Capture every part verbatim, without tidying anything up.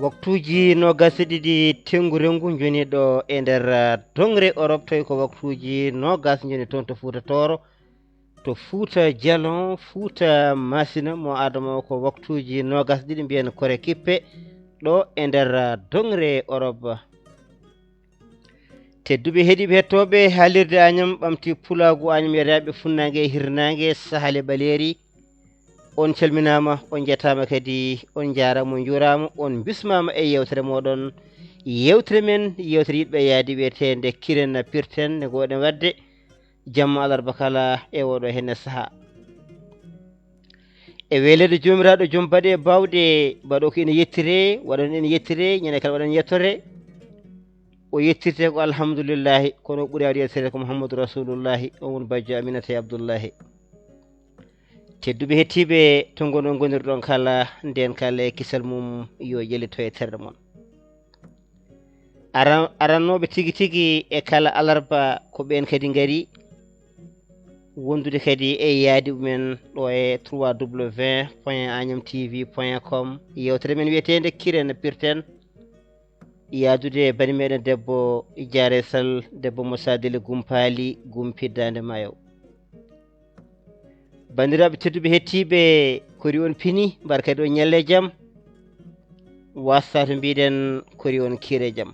Waktuuji noogaas e ɗiɗi tenngu renngu njoni ɗo e nder, ah, doŋre Orop, tawi ko waktuuji noogaas njoni toon to Fuuta Tooro, to Fuuta Jalon, Fuuta Masina, mo Adama o ko waktuuji noogaas e ɗiɗi mbiyen kore kippe ɗo e nder, ah, doŋre Orop. Tedduɓe heɗiiɓe hettooɓe haalirde Añam Ɓamti Pulaagu, Añam Yeriyaaɓe Funnaange e Hirnaange, Sahale Ɓaleeri, on calminaama, on njettaama kadi, on njaaraama, on njuuraama, on mbismaama e yeewtere mooɗon. Yeewtere men, yeewtere yiɗɓe yaadi wiyeteende Kiren Pirten, nde ngoɗen waɗde jamma alarba kala e oɗo henne sahaa. E weleede Joomiraaɗo joom baɗe e baawɗe, baɗo ko ene yettire, waɗon ene yettire, ñande kala waɗon yettore. O yettirte ko alhamdulillahi, kono o ɓuri awde yettere ko Muhammadu Rasulullahi, o won bajjo Aminata e Abdullahi. Tedduɓe hettiiɓe, to ngonɗon ngonirɗon kala, nden kala e kisal mum, yo ƴellito e terɗe mon. Aran-, arannooɓe tigi tigi e kala alarba ko ɓeen kadi ngari wondude kadi e yaadi mumen ɗo e trois W point agnam T V point com. Yeewtere men wiyeteende Kiren Pirten, yaadude e bani meɗen debbo Jaare Sall, debbo mo Sadele Gumpaali, Gumpi Daande Maayo. Banndiraaɓe tedduɓe hettiiɓe, kori on pini, mbar kadi on ñalle jam. Wasta to mbiɗen, kori on kiire jam.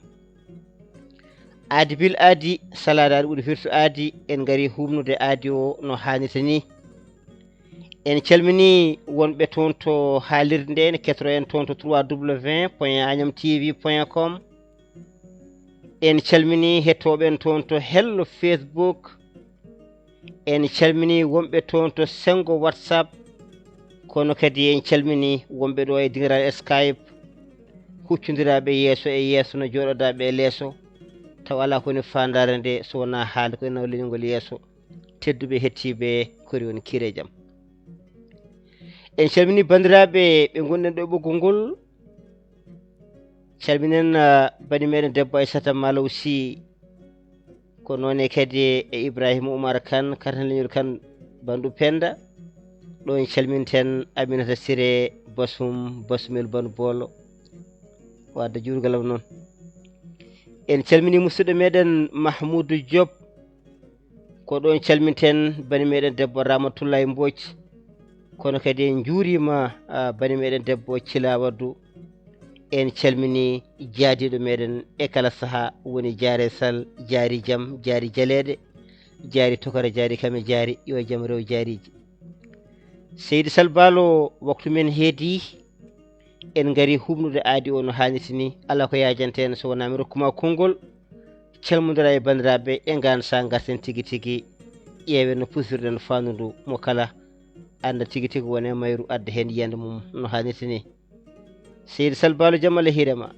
Aadi bil aadi, salaade aadi ɓuri firtu aadi, en ngari humnude aadi o no haanirta ni. En calmini wonɓe toon to haalirde nde, ne ketoro en toon to trois W point agnam T V point com. En calmini hettooɓe en toon to hello Facebook. En calmini wonɓe toon to senngo WhatsApp. Kono kadi en calmini wonɓe ɗo e diŋiral Skype, huccondiraaɓe yeeso e yeeso no jooɗodaaɓe e leeso, tawa alaa ko woni faandaare nde so wonaa haalde ko ene nawa leñol ngol yeeso. Tedduɓe hettiiɓe, kori on kiire jam. En calmini banndiraaɓe ɓe ngonɗen ɗo e ɓoggol ngol. Calminen, ah, bani meɗen debbo Aissata Malaw Sy, ko noone kadi e Ibrahima Oumar Kane, Kartan Leñol Kane, Bandu Penda. Ɗo en calminten Aminata Siré Basum, Basumel Bandu Boolo, wadde juurgal am noon. En calmini musidɗo meɗen Mahmoudou Diop, ko ɗoon calminten bani meɗen debbo Ramatoulaye Mbodj, kono kadi en njuuriima, ah, bani meɗen debbo Thila Waddu. En calmini jaadiiɗo meɗen e kala sahaa, woni Jaare Sall, jaari jam, jaari jaleeɗe, jaari tokara, jaari kame, jaari yo jam rew jaariiji. Seydi Sall Baalo, waktu men heedi, en ngari humnude aadi o no haanirta ni. Alaa ko yaajanten so wonaa mi rokkuma konngol, calmondira e banndiraaɓe e ngaan sa ngarten tigi tigi, ƴeewen no puusirɗen faandu ndu, mo kala annda tigi tigi wone mayru adda heen yiyannde mum no haanirta ni. Seydi Sall Baalo, jam Allah hiire ma.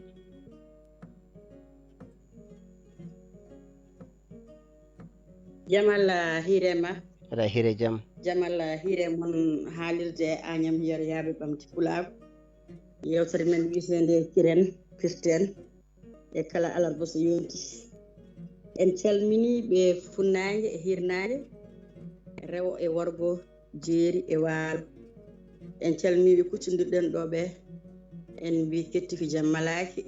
Jam Allah hiire ma. Aɗa hiire jam. Jam Allah hiire mon haalirde Agnam Yeriyaaɓe Ɓamti Pulaagu. Yeewtere men wiyeteende Kiren Pirten e kala alarba so yonti. En calmini ɓe funnaange e hirnaange, rewo e worgo, jeeri e waalo. En calmini ɓe kuccondirɗen ɗo ɓe. En mbi ketti ko jam malaaki.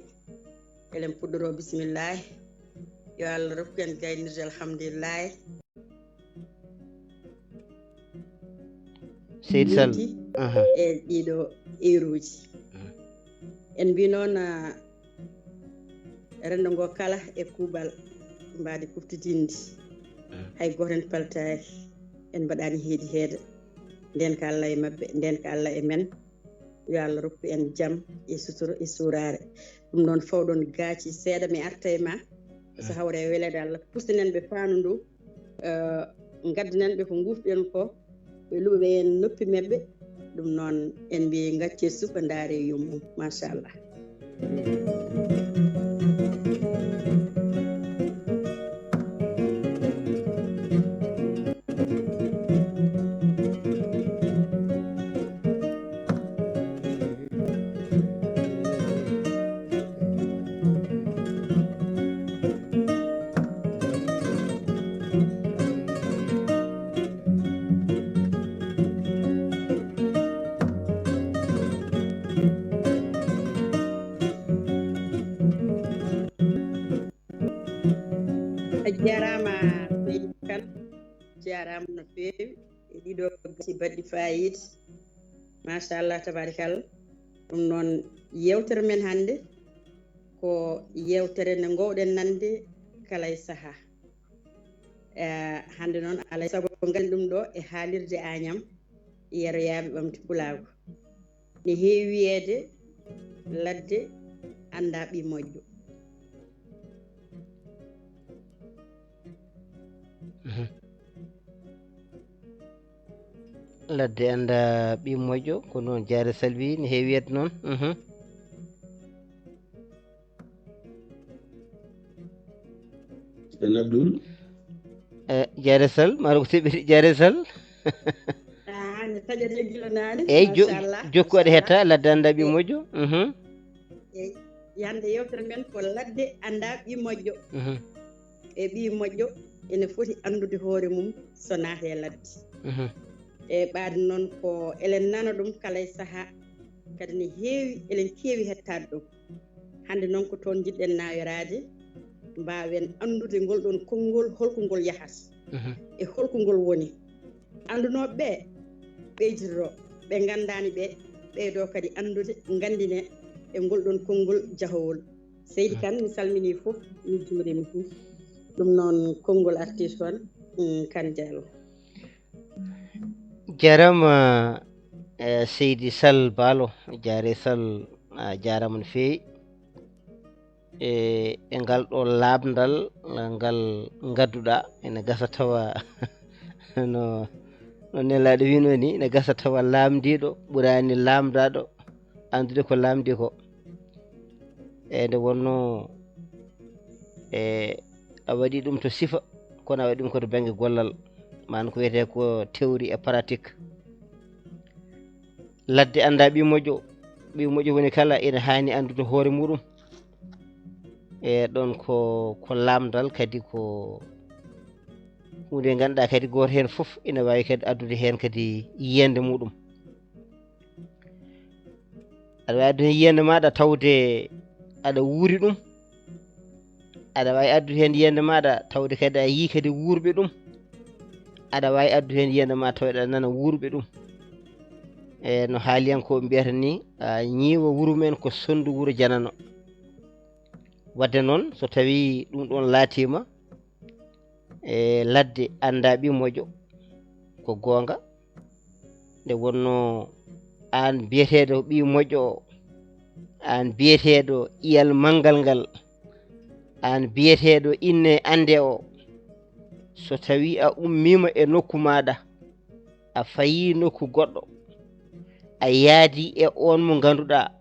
Eɗen puɗɗoro bisimillahi. Yo Allah rokku en gaynirde alhamdulillahi. Seydi Sall. Yonti. Aha. E ɗiɗo eruuji. Mm. En mbi noon, ah, renndo ngo kala e kuuɓal mbaadi kuftidinndi. Mm. Hay gooto en paltaaki, en mbaɗaani heedi heeda. Ndeen ka Allah e maɓɓe, ndeen ka Allah e men. Yo Allah rokku en jam e sutura e suuraare. Ɗum noon, fawɗon gaaci seeɗa, mi arta e ma. So hawre e weleede Allah, pustinen ɓe faandu ndu, eh, ngaddanen ɓe ko nguufɗen ko, ɓe luɓa ɓe en noppi maɓɓe. Ɗum noon, en mbi ngacce suka, ndaare yummum. Machallah. Jarama seydi Kane, jarama no feewi e ɗiɗo gasi baɗɗi fayida. Machallah, tabarikalla. Ɗum noon, yewtere men hannde ko yewtere nde ngowɗen nande kala e saha. Eh, hannde noon, alay sago ngal ɗum ɗo e haalirde Añam, yeroyaaɓe ɓamti pulaagu. Ne heewi wiyeede, ladde annda ɓii moƴƴo. Ladde annda ɓii moƴƴo, ko noon Jaare Salbi ne heewi wiyeede noon. En Abdul. E Jaare Sal, maro ko teɓɓiti Jaare Sal. Ah, ne taƴa de gila naane. Eyyi, jo- Machallah, jokku aɗa machallah. Hetta, ladde annda ɓii moƴƴo. Mhm. Eyyi, yande yewtere men ko ladde annda ɓii moƴƴo. Mhm. E ɓii moƴƴo ene foti anndude hoore mum so naata e ladde. Mhm. E ɓaade noon ko eɗen nana ɗum kala e saha, kadi ne heewi, eɗen keewi hettaade ɗum. Hannde noon ko toon njiɗɗen nayoraade, mbaawen anndude ngol ɗoon konngol, holko ngol yahata Mhm. e holko ngol woni. Anndunooɓe ɓe ɓeyditoro, ɓe nganndaani ɓe ɓeydoo kadi anndude, nganndine e ngol ɗoon konngol jahowol. Seydi Kane, mi salminii fof, mi juuriima fof. Ɗum noon konngol artii toon, mm, Kane Diallo. Jarama, eh, Seydi Sal Baalo, Jaare Sal, a jarama no feewi. E, e ngal ɗo laaɓndal ngal ngadduɗa, ene gasa tawa no, no Nelaaɗo wino ni, ene gasa tawa laamdiiɗo ɓuraani laamdaɗo anndude ko laamdi ko. E nde wonno, e, a waɗi ɗum to sifa, kono a waɗi ɗum ko to bannge gollal, maanaam ko wiyetee ko théorie e pratique. Ladde annda ɓii moƴƴo, ɓii moƴƴo woni kala ene haani anndude hoore muɗum. E ɗon ko, ko laamdal, kadi ko huunde nde ngannduɗaa kadi gooto heen fof ina waawi kadi addude heen kadi yiyannde muɗum. Aɗa waawi addude heen yiyannde maaɗa tawde aɗa wuuri ɗum. Aɗa waawi addude heen yiyannde maaɗa tawde kadi a yii kadi wuurɓe ɗum. Aɗa waawi addude heen yiyannde ma tawde aɗa nana wuurɓe ɗum. E no haaliyankooɓe mbiyata ni, a, ñiiwa wuro men ko sonndu wuro janano. Wadde noon, so tawii ɗum ɗoon laatiima, e ladde annda ɓii moƴƴo, ko goonga. Nde wonno aan biyeteeɗo ɓii moƴƴo o, aan biyeteeɗo ƴiyal manngal ngal, aan biyeteeɗo inne annde o, so tawii a ummiima e nokku maaɗa, a fayii nokku goɗɗo, a yaadii e oon mo ngannduɗaa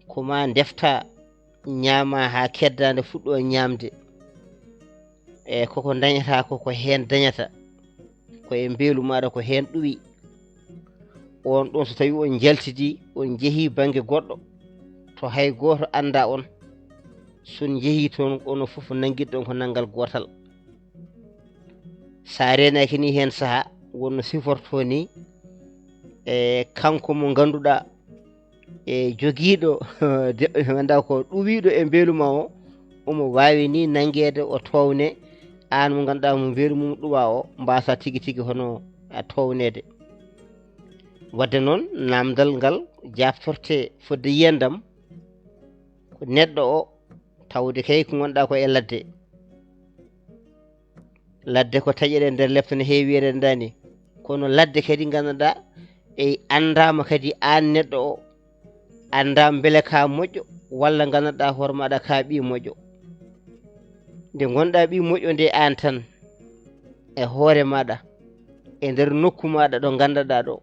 ko maa ndeftaa, ñaamaa haa keddaa nde fuɗɗoo ñaamde. E koko ndañataa ko, ko heen dañata, ko e mbeelu maaɗa ko heen ɗuwi. Oon ɗoon so tawii on njaltidii, on njehii bannge goɗɗo, to hay gooto anndaa on, so on njehii toon, onon fof nanngiɗon ko nanngal gootal. So a reenaaki nii heen sahaa, won no sifortoo nii, e kanko mo ngannduɗaa, e jogiiɗo, de, ngannduɗaa ko ɗuwiiɗo e mbeelu ma o, omo waawi nii nanngeede o toownee, aan mo ngannduɗaa mo mbeelu mum ɗuwaa o, mbaasaa tigi tigi hono a toowneede. Wadde noon, naamndal ngal jaabtortee fodde yiyandam, ko neɗɗo o, tawde kay ko ngonɗaa ko e ladde. Ladde ko taƴeɗe nder lepte no heewi wiyeede ndaani. Kono ladde kadi ngannduɗaa, e anndaama kadi aan neɗɗo o, anndaa mbele ka moƴƴo, walla ngannduɗaa hoore maaɗa ka ɓii moƴƴo. Nde ngonɗaa ɓii moƴƴo nde aan tan, e hoore maaɗa, e nder nokku maaɗa ɗo ngannduɗaa ɗo,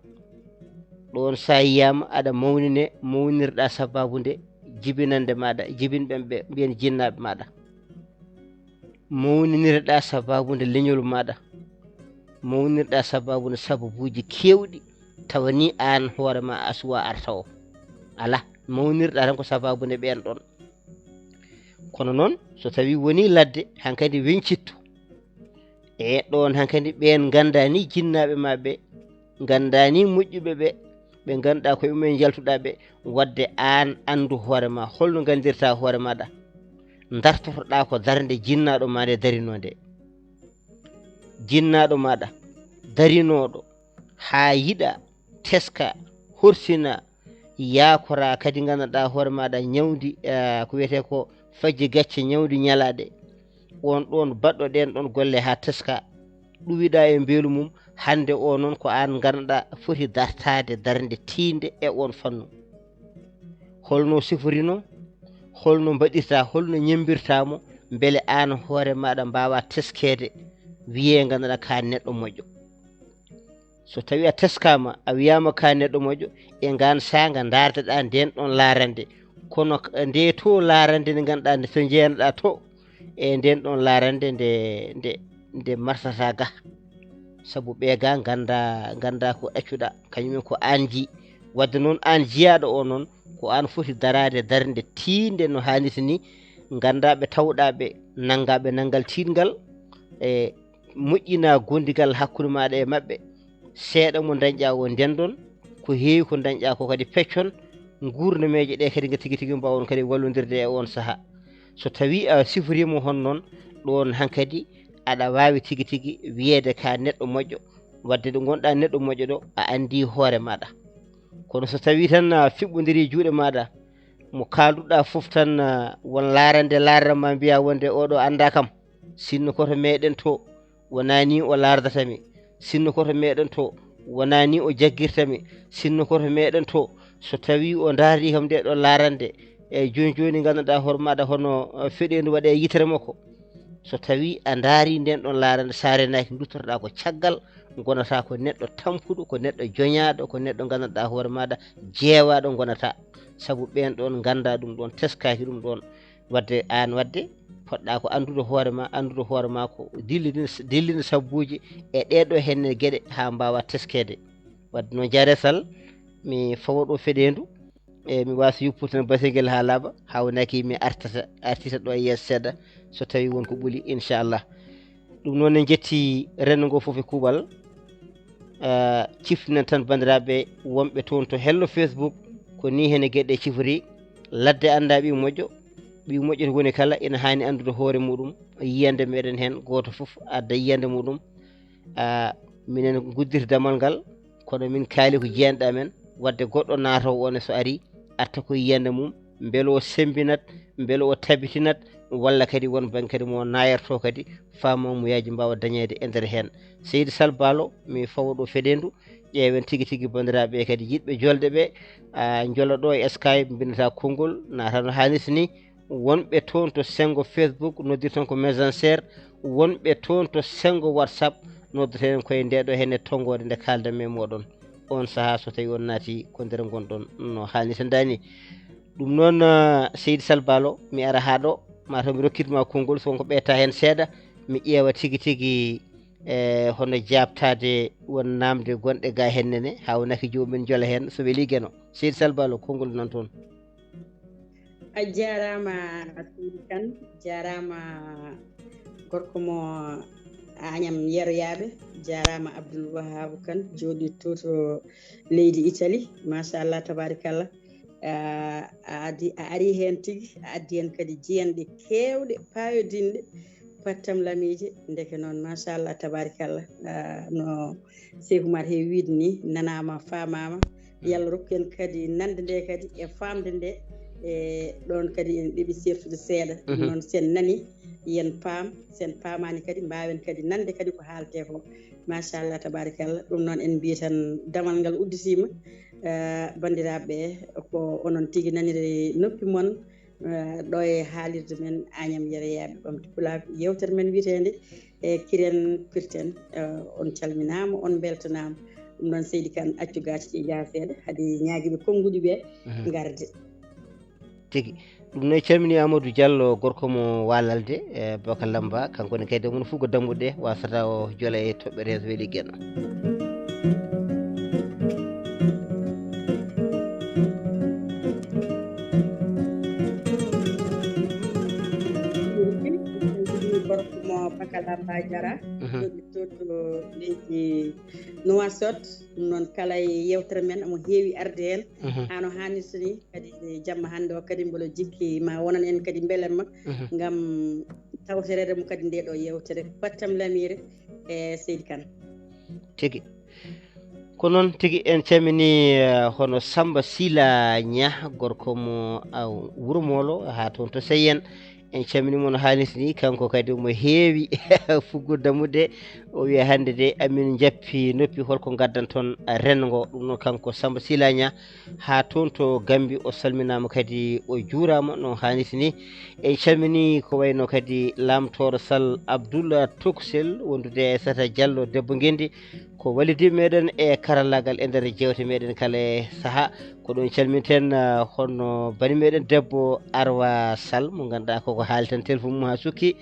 ɗoon so a yiyaama aɗa mawnine, mawnirɗaa sabaabu nde jibinannde maaɗa, jibinɓe ɓe mbiyen jinnaaɓe maaɗa. Mawninirɗaa sabaabu nde leñol maaɗa, mawnirɗaa sabaabu nde sababuuji keewɗi, tawa ni aan hoore ma a suwaa arta o. Alaa, mawnirɗaa tan ko sabaabu nde ɓeen ɗoon. Kono noon, so tawii wonii ladde, hankadi weñcitto. E ɗoon hankadi ɓeen nganndaa ni jinnaaɓe ma ɓe, nganndaa ni moƴƴuɓe ɓe, ɓe ngannduɗaa koye mumen njaltuɗaa ɓe, wadde aan anndu hoore ma, holno nganndirtaa hoore maaɗa. dartotoɗaa ko darnde jinnaaɗo maa nde darinoo nde. Jinnaaɗo maaɗa darinooɗo haa yiɗa, teska, horsina, yaakora kadi nganndanɗaa hoore maaɗa ñawdi, eh, ko wiyetee ko fajji gacce ñawdi ñalaaɗe. On ɗoon baɗɗo ɗeen ɗoon golle haa teska, ɗuwiɗaa e mbeelu mum, hannde o noon ko aan nganndanɗaa foti dartaade darnde tiinde e oon fannu. Holno siforinoo, holno mbaɗirtaa, holno ñemmbirtaa mo, mbele aan hoore maaɗa mbaawaa teskeede, wiyee nganndanɗaa ko a neɗɗo moƴƴo. So tawii a teskaama, a wiyaama ko a neɗɗo moƴƴo, e ngaan saanga ndaardeɗaa ndeen ɗoon laarande. Kono k-, ndee too laarande nde ngannduɗaa nde to njeenaɗaa to, e ndeen ɗoon laarande nde, nde, nde marsataa ga. Sabu ɓee ga nganndaa, nganndaa ko ɗaccuɗaa, kañum en ko aan njii. Waɗde noon aan jiyaaɗo o noon, ko aan foti daraade darnde tiinde no haanirta ni, nganndaa ɓe tawɗaa ɓe, nanngaa ɓe nanngal tiiɗngal, e moƴƴinaa gondigal hakkunde maaɗa e maɓɓe. Seeɗa mo ndañƴaa o ndendon, ko heewi ko ndañƴaa ko kadi peccon, nguurnameeje ɗe kadi nga tigi tigi mbaawon kadi wallondirde e on sahaa. So tawii a siforiima hono noon, ɗoon hankadi aɗa waawi tigi tigi wiyeede ka neɗɗo moƴƴo. Waɗde ɗo ngonɗaa neɗɗo moƴƴo ɗo, a anndii hoore maaɗa. Kono so tawii tan a fiɓɓondirii juuɗe maaɗa, mo kaalduɗaa fof tan, ah, won laarande laarana ma mbiyaa wonde oɗo anndaa kam. Sinno ko to meɗen to, wonaa ni o laardata mi. Sinno ko to meɗen to, wonaa ni o jaggirta mi. Sinno ko to meɗen to, so tawii o ndaari kam nde ɗo laarande, e jooni jooni nganndanɗaa hoore maaɗa hono, eh, feɗeendu waɗa e yitere makko. So tawii a ndaari nden ɗon laarande, sa reenaaki nduttotoɗaa ko caggal, ngonata ko neɗɗo tampuɗo, ko neɗɗo joñaaɗo, ko neɗɗo nganndanɗaa hoore maaɗa jeewaaɗo ngonata. Sabu ɓeen ɗoon nganndaa ɗum ɗoon, teskaaki ɗum ɗoon. Waɗde aan waɗde, poɗɗaa ko anndude hoore ma, anndude hoore ma ko dillina, dillina sabbuuji e ɗee ɗoo henne geɗe haa mbaawa teskeede. Waɗde noon, Jaare Sal, mi fawa ɗo feɗeendu, e mi waasa yuppude tan basegel haa laaɓa, haa wonaki mi artata, artita ɗo e yeeso seeɗa, so tawii won ko ɓuli, inchallah. Ɗum noon, en njetti renndo ngo fof e kuuɓal. Ah, ciftinen tan banndiraaɓe wonɓe toon to hello Facebook, ko nii hene geɗe cifori. Ladde anndaa ɓiy moƴƴo, ɓiy moƴƴo to woni kala ina haani anndude hoore muɗum, yiyannde meɗen heen, gooto fof adda yiyannde muɗum. Ah, minen nguddirta damal ngal, kono min kaali ko jiyanɗa men, waɗde goɗɗo naatoowo o ne so ari, arta ko yiyannde mum, mbele o semmbinat, mbele o tabitinat, walla kadi won bannge kadi mo naayerto kadi, faama mo yaaji mbaawa dañeede e nder heen. Seydi Sal Baalo, mi fawa ɗo feɗeendu, ƴeewen tigi tigi banndiraaɓe kadi yiɗɓe jolde ɓe, ah, njola ɗo e Skype, mbindataa konngol, naata no haanirta ni, wonɓe toon to senngo Facebook, noddirten ko Messenger, wonɓe toon to senngo WhatsApp, noddirten koye nde ɗo henne tonngoode nde kaaldan e mooɗon. On sahaa so tawii on naati ko nder ngonɗon no haanirta ni. Ɗum noon, ah, Seydi Sal Baalo, mi ara haa ɗo, maa taw mi rokkitma konngol, so won ko ɓeyta heen seeɗa, mi ƴeewa tigi tigi, eh, hono jaabtaade won naamde gonɗe ga henne ne, haa wonaki joomum en njola heen, so welii Geno. Seydi Sal Baalo, konngol nan toon. A jaaraama, Seydi Kane, jaaraama gorko mo Agnam Yero Yaaɓe, jaaraama Abdoul Wahab Kane, jooɗiiɗo to, to leydi Italie. Machallah, tabaarikalla. Ah, a addi, a ari heen tigi, a addi heen kadi jiyanɗe keewɗe, paayodinɗe, pattam lamiije. Ndeke noon, machallah, tabaarikalla. Ah, no Cheikh Oumar heewi wiide ni, nanaama, faamaama. Yalla rokku en kadi nande nde kadi e faamde nde, e ɗoon kadi en ɗeɓi sertude seeɗa. Ɗum Mhm. noon, sen nani, yen paam, sen paamaani kadi, mbaawen kadi nande kadi ko haaletee ko. Machallah, tabaarikalla. Ɗum noon, en mbiyi tan damal ngal udditiima. Eh, banndiraaɓe, ko onon tigi naniri noppi mon, eh, ɗo e haalirde men Agnam Yero Yaaɓe, Ɓamti Pulaar, yeewtere men wiyeteende e Kiren Pirten, eh, on calminaama, on mbeltanaama. Ɗum noon, Seydi Kane, accu gaaci ɗi njaha seeɗa, hade ñaagiiɓe konnguɗi ɓe Mhm. ngarde. Tigi. Ɗum noon, calmini Amadou Diallo, gorko mo Waalalde, e Baka Lamba, kanko ne kadi mum fof ko dammuɗe, wasata o jola e toɓɓere so weli Geno. Gorko mo Kalamba Jara, mhm, jooɗi to to leydi Nouakchott. Ɗum noon, kala e yewtere men omo heewi arde heen. Mhm. Hano haanirta ni, kadi jamma hannde o kadi mboɗo jikki ma wonan en kadi mbelemma, mhm, ngam tawtoreede mo kadi nde ɗo yewtere. Pattam Lamire e Seydi Kane. Tigi. Ko noon tigi, en calmini, eh, hono Samba Sila Ña, gorko mo, ah, Wuro Moolo, haa toon to Seyyen. En calmini mo no haalirta ni, kanko kadi omo heewi fuggude dammuɗe. O wiya hannde de, amin jappi noppi, holko ngaddanton rengo? Ɗum noon, kanko Samba Sila Ña, haa toon to Gambi, o salminaama kadi o juuraama no haalirta ni. En calmini ko wayno kadi Lamtooro Sall, Abdoul Toksel, wondude e Aissata Diallo, debbo Ngendi, ko wallidiiɓe meɗen e karallaagal e nder jeewte meɗen kala e sahaa. Ko ɗoon calminten, ah, hono bani meɗen debbo Arwa Sall, mo ngannduɗaa koko haali tan téléphone mum haa sukki.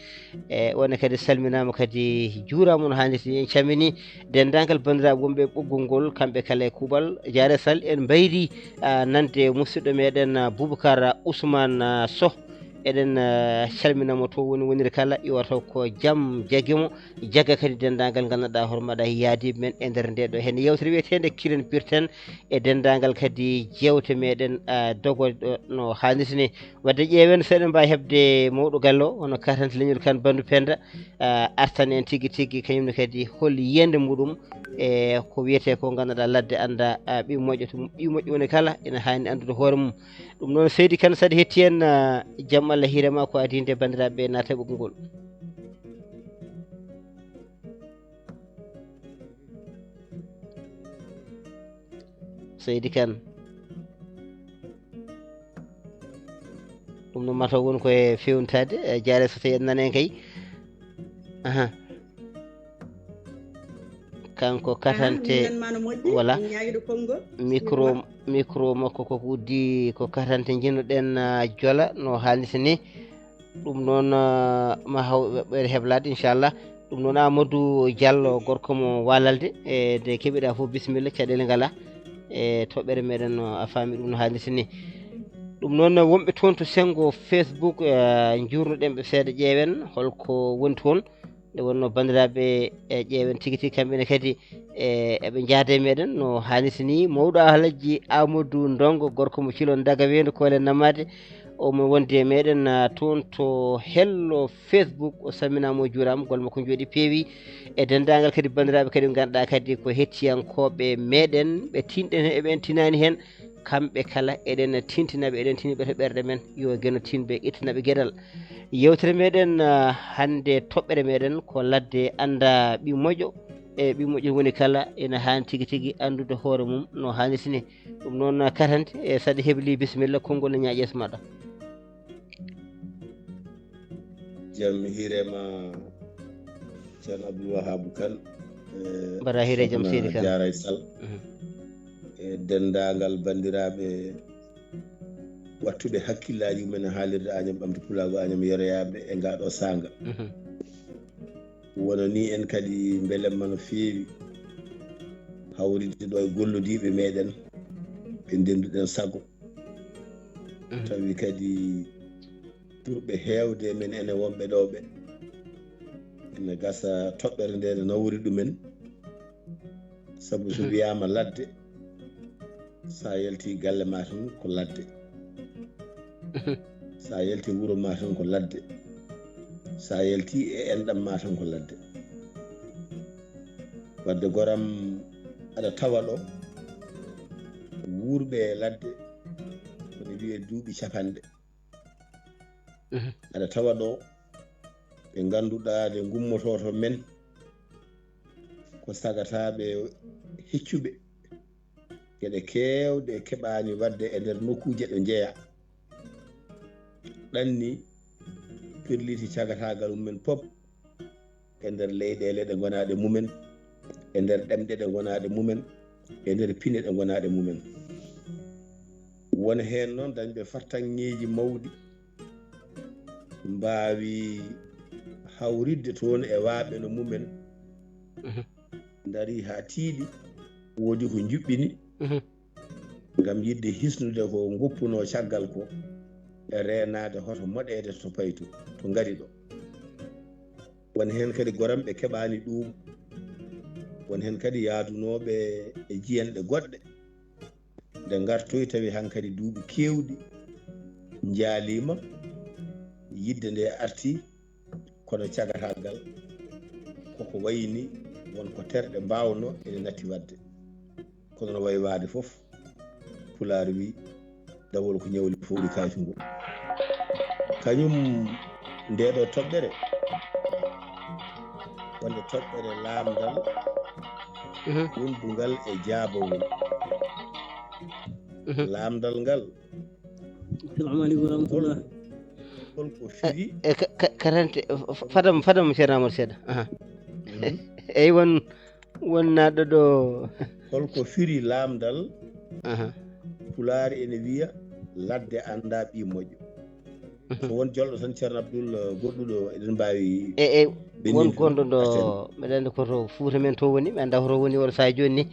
E wonde kadi salminaama kadi juuraama no haanirta ni. En calmini denndaangal banndiraaɓe wonɓe e ɓoggol ngol, kamɓe kala e kuuɓal. Jaare Sall, en mbayri, ah, nande musidɗo meɗen, ah, Boubacar Ousmane, ah, Soh. Eɗen, ah, calmina mo to woni woniri kala, iwata ko jam jaggi mo. Jagga kadi denndaangal ngal ngannduɗaa hoore maɗa yaadiiɓe men e nder nde ɗo heen yewtere wiyeteende Kiren Pirten e denndaangal kadi jeewte meɗen, ah, dogooɗe ɗo no haanirta ni. Wadde ƴeewen so eɗen mbaawi heɓde mawɗo galle o, hono Katante Leñol Kan Bandu Penda, ah, artan en tigi tigi kañum ne kadi hol yiyannde muɗum e ko wiyetee ko ngannduɗaa ladde annda, ah, ɓiy moƴƴo to, ɓiy moƴƴo woni kala ina haani anndude hoore mum. Ɗum noon Seydi Kane, saɗa hetti en, ah, jam Allah hiire ma ko adii nde banndiraaɓe naata e ɓoggol ngol. Seydi Kane. Ɗum no mataw woni koye fewntaade, e jaare so tawi en nani en kay. Aha. Kanko Katante, mi nanma no moƴƴi, voilà. Mi ñaagiɗo konngol. Micro, micro makko koko uddi, ko Katante njiɗnoɗen, ah, jola no haalirta ni. Ɗum noon, ah, ma haw ɓeyde heblaade, inchallah. Ɗum noon, Amadou Diallo, gorko mo Walalde, e nde keɓiɗa fof, bisimilla, caɗeele ngala. E toɓɓere meɗen, no a faami ɗum no haalirta ni. Ɗum noon, wonɓe toon to senngo Facebook, eh, njuurnoɗen ɓe seeɗa, ƴeewen holko woni toon. Nde wonno banndiraaɓe, e ƴeewen tigi tigi kamɓe ne kadi, e eɓe njaada e meɗen no haalirta ni. Mawɗo Alhaji Amadou Ndongo, gorko mo Cilon Daga Weendu Koole Namade, omo wondi e meɗen, ah, toon to hello Facebook. O salminaama, o juuraama, golle makko njooɗi peewi. E denndaangal kadi banndiraaɓe kadi ngannduɗaa kadi ko hettiyankooɓe meɗen, ɓe tinɗen heen, eɓe en tinaani heen, kamɓe kala eɗen tintinaɓe, eɗen tiniɓe to ɓerɗe men, yo Geno tinɓe, ittanaɓe geɗal. Yewtere meɗen, ah, hannde, toɓɓere meɗen ko ladde annda ɓiy moƴƴo, e ɓiy moƴƴo woni kala ina haani tigi tigi anndude hoore mum no haanirta ni. Ɗum noon, Katante, e saɗa hebli, bisimilla, konngol e ñaaƴees maɗa. Jam hiire ma, Ceerno Abdoul Wahab Kane, e mbaɗa hiire jam, Sokhna Seydi Kane. Jaaray Sall, mhm, e denndaangal banndiraaɓe wattuɓe hakkillaaji mumen e haalirde Añam Ɓamtu Pulaagu Añam yeroyaaɓe e ngaa ɗoo saanga. Mhm. Wonanii en kadi mbelemma no feewi hawride ɗo e gollodiiɓe meɗen ɓe ndennduɗen sago. Mhm. Tawi kadi ɓurɓe heewde e men ene wonɓe ɗo ɓe. Ene gasa toɓɓere nde ne nawori ɗumen. Sabu so, mhm, wiyaama ladde, sa yalti galle ma tan ko ladde. Mhm. Sa yalti wuro ma tan ko ladde. Sa yalti e enɗam ma tan ko ladde. Wadde goram, aɗa tawa ɗo wuurɓe e ladde, kono wiye duuɓi capanɗe. Mhm. Aɗa tawa ɗo ɓe ngannduɗaa ɓe ngummoto to men, ko sagataaɓe heccuɓe geɗe keewɗe keɓaani waɗde e nder nokkuuje ɗo njeya. Ɗanni pirliti cagataagal mumen pop e nder leyɗeele ɗe ngonaaɗe mumen, e nder ɗemɗe ɗe ngonaaɗe mumen, e nder pine ɗe ngonaaɗe mumen. Won heen noon dañɓe fartaŋŋeeji mawɗi, mbaawi hawritde toon e waaɓe no mumen, mhm, ndarii haa tiiɗi, woodi ko njuɓɓini, mhm, ngam yiɗde hisnude ko ngoppunoo caggal ko, e reenaade hoto moɗeede to paytu, to ngari ɗo. Won heen kadi goram ɓe keɓaani ɗuum. Won heen kadi yaadunooɓe e jiyanɗe goɗɗe. Nde ngartoyi tawi hankadi duuɓi keewɗi njaaliima, yidde nde arti, kono cagatal ngal koko wayi ni won ko terɗe mbaawno ene natti waɗde. Kono no wayi waade fof, Pulaar wi, dawol ko ñawli fowɗi kaytu ngu. Kañum nde ɗo toɓɓere, wonde toɓɓere laamdal, mhm, wondungal e jaabawol. Mhm. Laamdal ngal. Assalamu aleykum wa rahmatullah. Hol ko firi? E, e, ka-, ka-, karante, f-, f-, fadam, fadam, Ceerno Amadou Seeɗa. Aha. Mhm. Eyi, won, won naɗɗo ɗo. Hol ko firi laamdal? Aha. Pulaar ene wiya, "Ladde annda ɓii moƴƴo." Mhm. Ko won jolɗo tan, Ceerno Abdul, eh, goɗɗuɗo, eɗen mbaawi e, e, won benninde gonɗo ɗo, aten. Meɗen anndi ko to Fuuta men to woni, mi annda ko to woni oɗo sahaa jooni ni.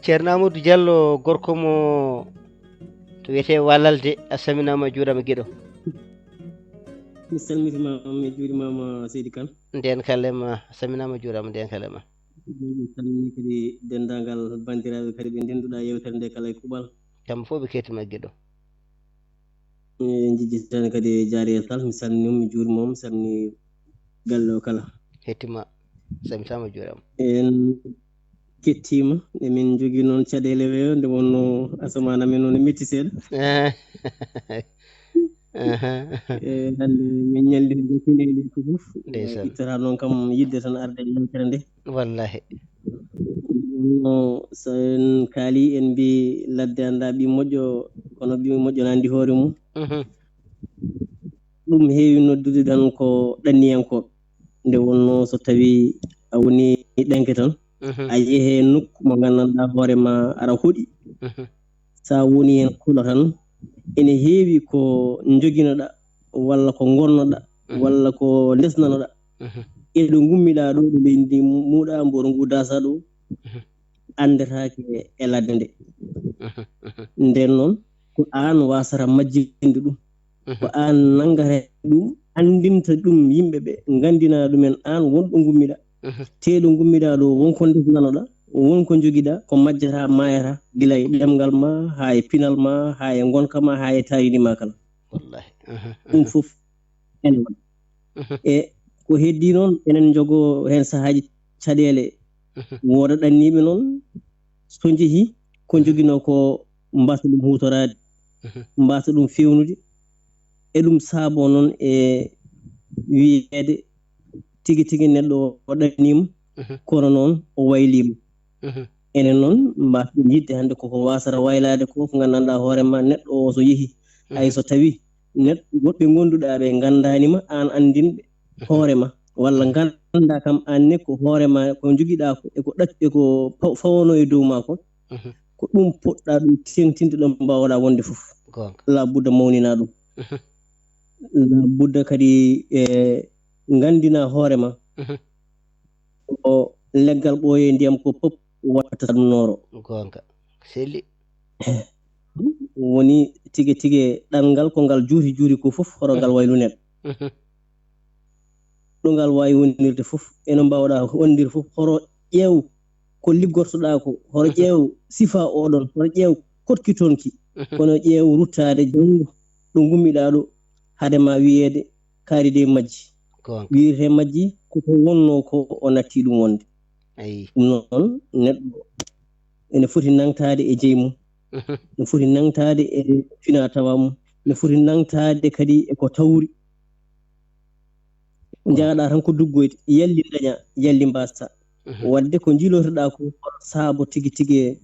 Ceerno Amadou Diallo, gorko mo to wiyetee Walalde, a salminaama, a juuraama giɗo. Mi salmitiima, mi juurimaama, Seydi Kan. Ndeen kalema, a salminaama, a juuraama, ndeen kalema. Mi salmini kadi denndaangal banndiraaɓe kadi ɓe ndennduɗaa yeewtere nde kala e kuuɓal. Kamɓe fof ɓe kettima giɗo. Eɗen njejjiti tan kadi Jaariya Sal, mi salmini mo, mi juurima mo, mi salmini galle o kala. Hettima, salmitaama, juuraama. En kettima, emin njogii noon caɗeele weeyo, nde wonno asamaan amen o ne metti seeɗa. Eh. Aha. E hannde min ñalli nde kine ɗi ko fof. Ndeysaan. Ittata noon kam yidde tan arde e yewtere nde. Wallahi. No, so en kaali, en mbi ladde annda ɓii moƴƴo, kono ɓii moƴƴo na anndi hoore mum. Mhm. Ɗum heewi noddude tan ko ɗanniyankooɓe. Nde wonno so tawi a woni ɗanke tan, mhm, a yehe nokku mo nganndanɗaa hoore ma aɗa hoɗi. Mhm. Sa woni heen kula tan, ene heewi ko njoginoɗaa, walla ko ngonnoɗaa, mhm, walla ko ndesnanoɗaa. Mhm. E ɗo ngummiɗaa ɗo, ɗo leydi ndi mu-, muɗaa, mboɗo ngu dasa ɗo, mhm, anndetaake e ladde nde. Mhm, mhm. Nden noon, ko aan wasata majjinde ɗum. Mhm. Ko aan nanngata ɗum, anndinta ɗum yimɓe ɓe, nganndina ɗumen aan won ɗo ngummiɗaa. Mhm. Te ɗo ngummiɗaa ɗo, won ko ndesnanoɗaa, won ko njogiɗaa, ko majjata, maayata, gila e ɗemngal ma, haa e pinal ma, haa e ngonka ma, haa e taarindi ma kala. Wallahi. Mhm, ɗum, mhm, fof ene waɗa. Mhm. E ko heddii noon, enen njogoo heen sahaaji caɗeele. Mhm. Wooda ɗanniiɓe noon, so njehii, ko njoginoo ko mbasa ɗum huutoraade, mhm, mbasa ɗum feewnude. E ɗum saaboo noon e wiyeede tigi tigi neɗɗo o ɗanniima, mhm, kono noon o wayliima. Mhm. Enen noon, mbaaw-ɗen yiɗde hannde koko waasata waylaade ko, ko nganndanɗaa hoore ma, neɗɗo o so yehi, mhm, hay so tawi neɗɗo, woɓɓe ngonnduɗaa ɓe nganndaani ma, aan anndin ɓe, mhm, hoore ma, walla, mhm, nganndaa kam aan ne ko hoore ma, ko njogiɗaa ko, e ko ɗac-, e ko paw-, fawonoo e dow ma ko, mhm, ko ɗum poɗɗaa ɗum teeŋtinde ɗo mbaawɗaa wonde fof. Goonga. Laa budda mawninaa ɗum. Mhm. Laa budda kadi e nganndinaa hoore ma. Mhm. Ko leggal ɓooyee ndiyam ko pop watta ɗum nooro. Goonga. Selli. Woni tigi tigi ɗanngal ko ngal juuti juuti ko fof, hoto ngal, mhm, waylu neɗɗo. Mhm. Ɗo ngal waawi wonirde fof, e no mbaawɗaa wondir fof, hoto ƴeew ko liggortoɗaa ko, hoto, mhm, ƴeew sifa oɗon, hoto ƴeew koɗki toon ki, mhm, kono ƴeew ruttaade janngo ɗo ngummiɗaa ɗo, hade ma wiyeede kaari de majji. Goonga. Wiyetee majji ko ko wonnoo ko o natti ɗum wonde. Ayi. Ɗum noon, neɗɗo ene foti nangtaade e jeyi mum, mhm, ene foti nangtaade e fina tawa mum, ene foti nangtaade kadi e ko tawri. Goonga. Njaaɗaa tan ko duggoyde, yalli ndañaa, yalli mbaastaa. Mhm. Waɗde ko njiilotoɗaa ko, hol saabo tigi tigi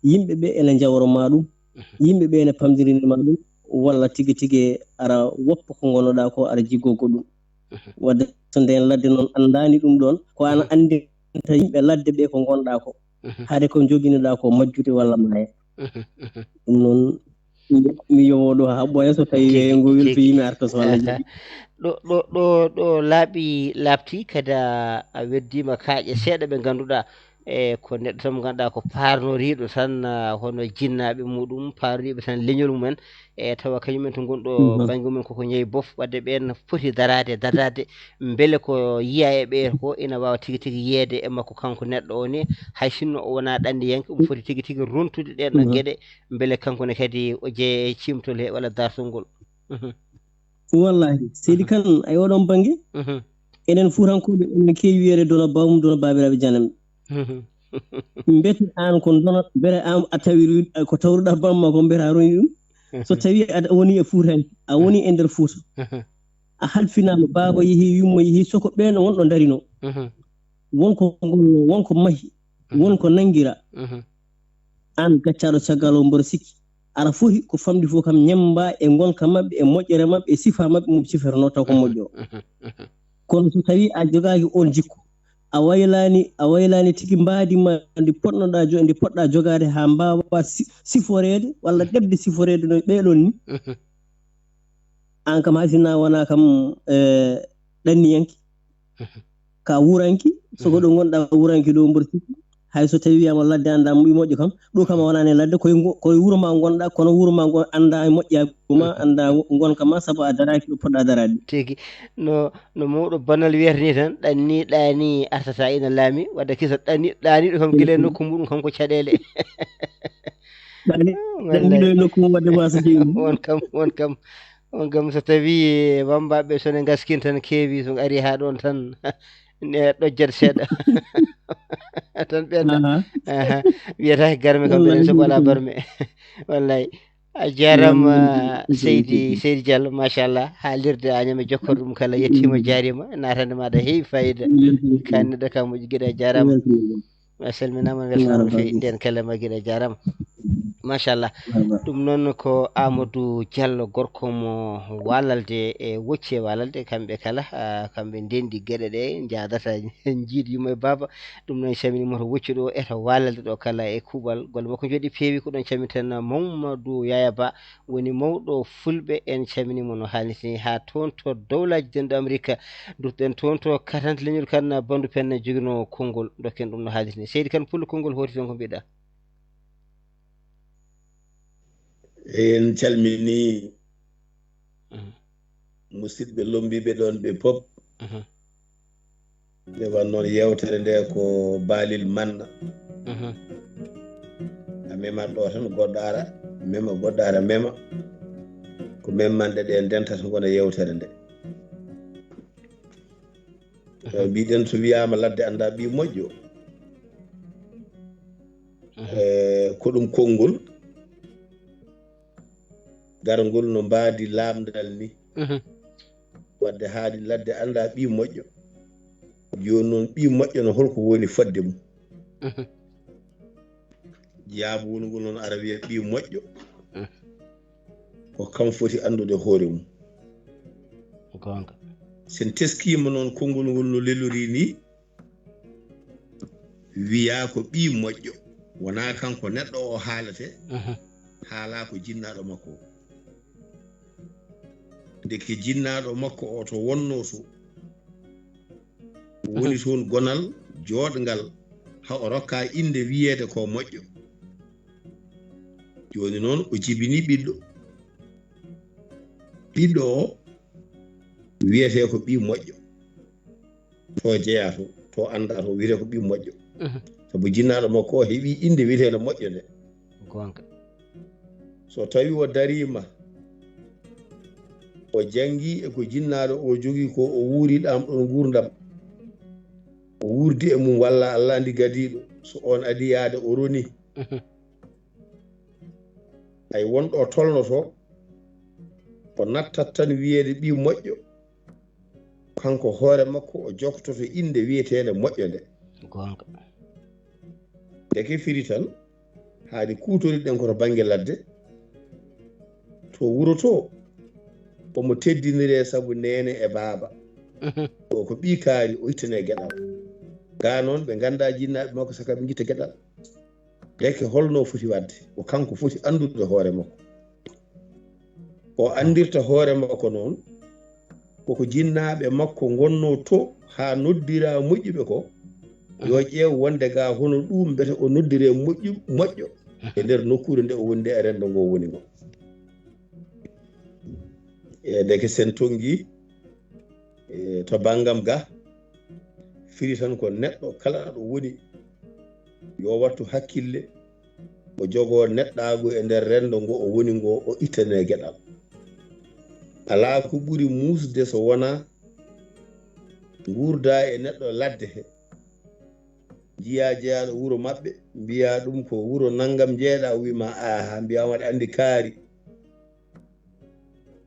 yimɓe ɓe ene njawro ma ɗum, mhm, yimɓe ɓe ene pamdirini ma ɗum, walla tigi tigi aɗa woppa ko ngonnoɗaa ko, aɗa jiggoo goɗɗum. Mhm. Waɗde so ndeen ladde noon anndaani ɗum ɗoon, ko aan, mhm, anndinta yimɓe ladde ɓe ko ngonɗaa ko, mhm, hade ko njoginoɗaa ko majjude walla maaya. Mhm, mhm. Ɗum noon, mi, mi yowoo ɗo haa ɓooya, so tawi tigi, weeyo ngo tigi, wiltoyii, mi arta so Allah jaɓi. Ɗo, ɗo, ɗo, ɗo laaɓi laaɓti, kadi a, a weddiima kaaƴe seeɗa ɓe ngannduɗaa E ko neɗɗo tan mo ngannduɗaa ko paarnoriiɗo tan, ah, hono jinnaaɓe muɗum, paarnoriiɓe tan leñol mumen, e tawa kañumen to ngonɗo bannge mumen koko ñawi bof, wadde ɓeen foti daraade, dadaade, mbele ko yiyaa e ɓee ko ina waawa tigi tigi yiyeede e makko kanko neɗɗo o ni, hay sinno o wonaa ɗanniyanke, omo foti tigi tigi rontude ɗeen ɗon geɗe, mbele kanko ne kadi o jeeya e ciimtol he walla dartol ngol. Mhm. Wallahi, seydi kan, e oɗon bannge, enen Fuutankooɓe, enen keewi wiyeede dono bawmum, dono baabiraaɓe jananɓe. Mhm. Mbete aan ko dono, mbete aan a tawi ko tawruɗaa bamma ko mbete a roni ɗum. So tawi aɗa woni e Fuutanke, a woni e nder Fuuta. A halfinaama, baaba yehi, yumma yehi, soko ɓeen wonɗo darino. Mhm. Wonko ngol, wonko mahi, wonko nangira. Mhm. Aan gaccaaɗo caggal o, mboɗo sikki aɗa foti ko famɗi fof kam ñemmba e ngonka maɓɓe, e moƴƴere maɓɓe, e sifa maɓɓe, mo ɓe sifotonoo taw ko moƴƴo. Mhm. Mhm. Kono so tawi a jogaaki oon jikku, a waylaani, a waylaani tigi mbaadi ma ndi potnoɗaa jo-, ndi poɗɗaa jogaade haa mbaawa si-, siforeede walla ɗeɓde siforeede no ɓee ɗoon ni. Mhm. Aan kam hay sinno a wonaa kam, eh, ɗanniyanke. Mhm. Ka wuuranke, so ko ɗo ngonɗaa wuuranke ɗo mboɗo sikki. Hay so tawi wiyaama ladde anndaa ɓii moƴƴo kam, ɗo kam a wonaani e ladde, koye ngo-, koye wuro ma ngonɗaa, kono wuro ma ngo anndaa e moƴƴaagu ma, anndaa ngo-, ngonka ma, sabu a daraaki ɗo poɗɗaa daraade. Tigi, no, no mawɗo banal wiyata ni tan, ɗanniiɗo ɗaanii artata ina laamii, wadde kisa ɗanniiɗo ɗaaniiɗo kam gila e nokku muɗum kam ko caɗeele. Ɗaani-, wallay. Ɗaaniiɗo e nokku mum wadde waasa jeyi ɗum. On kam, on kam, on kam so tawi wambaaɓe so ne ngaskin tan keewi, so ari haa ɗoon tan, ne ɗojjat seeɗa. Tan ɓenna. Aha. Aha. Wiyata ko garme kam, wallahi, ɓenen so ko alaa barme. Wallay. A jaaraama, seydi, seydi Diallo, machallah. Haalirde a ñaama jokkor ɗum kala, yettiima, jaariima. Naatande maaɗa heewi fayida. Kan neɗɗo kam moƴƴi giɗo, a jaaraama. A salminaama, weltanaama no feewi. Ndeen kala ma giɗo, a jaaraama. Machallah. Ɗum noon ko Amadou Diallo, gorko mo Walalde e Wocce Walalde, kamɓe kala, ah, kamɓe ndenndi geɗe ɗe, njaadata njiidi yumma e baaba. Ɗum noon, en calminii mo to Wocce ɗo e to Walalde ɗo kala e kuuɓal. Golle makko njooɗi peewi, ko ɗoon calminten Mamadou Yaya Ba, woni mawɗo Fulɓe. En calminii mo no haanirta ni, haa toon to Dowlaaji Denɗo Amerik. Nduttoɗen toon to Katante Leñol Kan, Bandu Penne joginoo konngol, ndokken ɗum no haanirta ni. Seydi Kan Pullo, konngol hooti toon, ko mbiɗa? En calminii, mhm, musidɓe lombiiɓe ɗoon ɓe pop. Mhm. Nde won noon, yeewtere nde ko Baalil Manna. Mhm. A memat ɗo tan, goɗɗo ara mema, goɗɗo ara mema. Ko memmanɗe ɗe ndentata ngona yeewtere nde. Mhm. Eh, mbiɗen so wiyaama ladde anndaa ɓii moƴƴo. Mhm. Eh, ko ɗum konngol garngol no mbaadi laamndal ni. Mhm. Wadde haaɗi ladde anndaa ɓii moƴƴo. Jooni noon, ɓii moƴƴo no holko woni fodde mum? Mhm. Jaabuwol ngol noon ara wiya ɓii moƴƴo. Mhm. Ko kam foti anndude hoore mum. Goonga. Sen teskiima noon konngol ngol no lelori ni, wiyaa ko ɓii moƴƴo. Wonaa kanko neɗɗo o haalate, mhm, haalaa ko jinnaaɗo makko o. Ndeke jinnaaɗo makko o to wonnoo to, woni, mhm, toon gonal jooɗngal, haa o rokkaa innde wiyeede ko moƴƴo. Jooni noon o jibinii ɓiɗɗo. Ɓiɗɗo o wiyetee ko ɓii moƴƴo. To jeyaa to, to anndaa to, wiyetee ko ɓii moƴƴo. Mhm. Sabu jinnaaɗo makko o heɓii innde wiyeteende moƴƴo nde. Goonga. So tawii o dariima, o janngii e ko jinnaaɗo o jogii ko, o wuuri ɗaam ɗoon nguurndam, o wuurdi e mum walla Alla anndi gadiiɗo, so oon adii yahde o ronii. Mhm. Hay won ɗo tolnotoo, o nattat tan wiyeede ɓii moƴƴo, kanko hoore makko o jokkototo innde wiyeteende moƴƴo nde. Goonga. Ndeke firi tan, haade kuutoriɗen ko to bannge ladde, to wuro to, omo teddiniree sabu neene e baaba. Mhm. O ko ɓii kaari, o ittanee geɗal. Gaa noon, ɓe nganndaa jinnaaɓe makko, saka ɓe ngitta geɗal. Ndeke holno foti waɗde? Ko kanko foti anndude hoore makko. O anndirta hoore makko noon, koko jinnaaɓe makko ngonnoo to haa noddiraa moƴƴuɓe ko, Yo ƴeew wonde ga hono ɗum mbete o noddire moƴƴu moƴƴo e nder nokkuure nde o wondi e renndo ngo woni ngo. E ndeke sen tonngi e to banngam ga, firi tan ko neɗɗo kala ɗo woni yo wattu hakkille, o jogoo neɗɗaagu e nder renndo ngo o woni ngo, o ittanee geɗal. Alaa ko ɓuri muusde so wonaa nguurda e neɗɗo ladde he, njiya jeyaaɗo wuro maɓɓe, mbiya ɗum ko wuro nanngam njeeɗa, o wima aha, mbiya waɗa anndi kaari.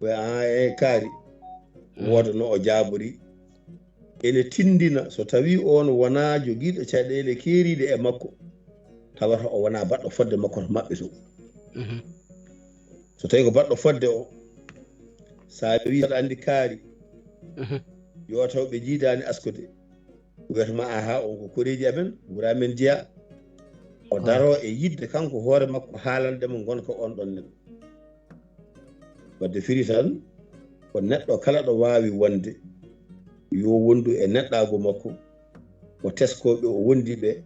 Ɓe a e kaari wooda no o jaabori. Ene tindina so tawi on wona jogiiɗo caɗeele keeriiɗe e makko, tawata o wona baɗɗo fodde makko to maɓɓe to. So tawi ko baɗɗo fodde o, sa wi aɗa anndi kaari, yo taw ɓe jiidaani askude. Wiyata ma aha, on ko koreeji amen, wura men jeya. O daro e yidde kanko hoore makko haalande mo ngonka on ɗon neɗɗo. Wadde firi tan ko neɗɗo kala ɗo waawi wonde yo wondu e neɗɗaagu makko, o tesko ɓe o wondi ɓe,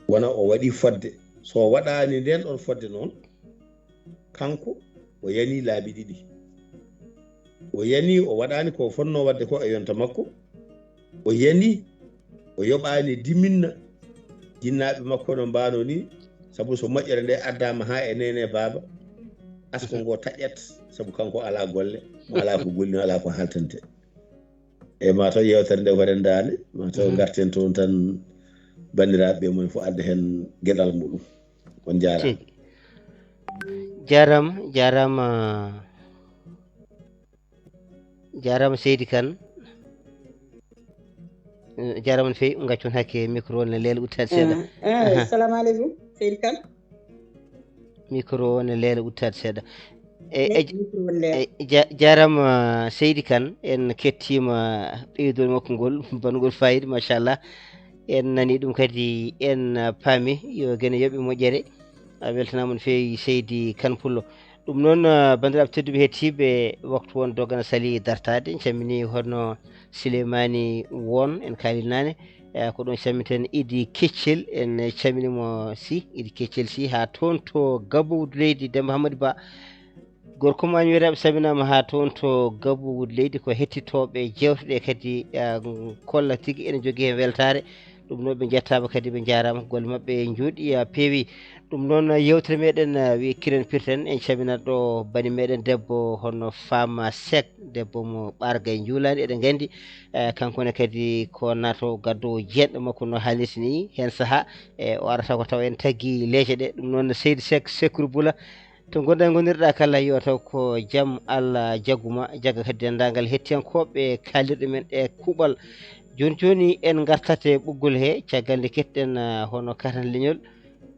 wona o waɗi fodde. So waɗaani nden ɗon fodde noon, kanko o yani laabi ɗiɗi. O yani o waɗaani ko fonnoo waɗde ko e yonta makko. O yani o yoɓaani diminna jinnaaɓe makko no mbaano ni, sabu so moƴƴere nde addaama haa e neene baaba, asko ngo taƴƴat, sabu kanko alaa golle, mo alaa ko golli, alaa ko haaltante. E ma taw yewtere nde ko rendaande, ma taw ngarten toon tan banndiraaɓe ɓe moni fof adda heen geɗal muɗum. On njaaraama. Tigi. Jaaraama, jaaraama, jaaraama Seydi Kane. Eh, jaaraama no feewi, ngaccon hakke micro o ne leela uttaade seeɗa. Eh, eh, salamu aleykum, Seydi Kane. Micro o ne leela uttaade seeɗa. E, e, e, ja-, jaaraama Seydi Kane, en kettiima ɓeydol makko ngol, bangol fayida, machallah. En nani ɗum kadi, en, ah, paami yo gene yoɓe moƴƴere. A weltanaama no feewi Seydi Kane Pullo. Ɗum noon, ah, banndiraaɓe tedduɓe heɗtiiɓe, waktu won dogana sali dartaade. En calmini hono Sileymaani Won, en kaali naane. Eh, ko ɗon calminten Idi Keccel, en calmini mo si, Idi Keccel si, haa toon to Gabu leydi Demba Hamadi Ba. Gorko ma ñoyraɓe salminaama haa toon to Gabu leydi, ko hettitooɓe jeewte ɗe kadi, ah, kolla tigi ene jogii heen weltaare. Ɗum noon ɓe njettaama kadi ɓe njaaraama, golle maɓɓe njooɗi, ah, peewi. Ɗum noon yewtere meɗen, ah, wi kiren pirten, en calminat ɗo bani meɗen debbo hono Fama Seck, debbo mo ɓarga e njuulaani, eɗen nganndi, eh, kanko ne kadi ko nato gaddowo jeenɗo makko no haalnirta ni, heen sahaa, e o arata ko taw en taggi leece ɗe. Ɗum noon Seydi Seck, Sekru Bula, to ngonɗa ngonirɗa kala yo taw ko jam Allah jaggu ma, jagga kadi denndaangal hettiyankooɓe kaalirɗe men e kuuɓal. Jooni jooni en ngartat e ɓoggol he, caggal nde ketɗen, ah, hono katanɗe leñol.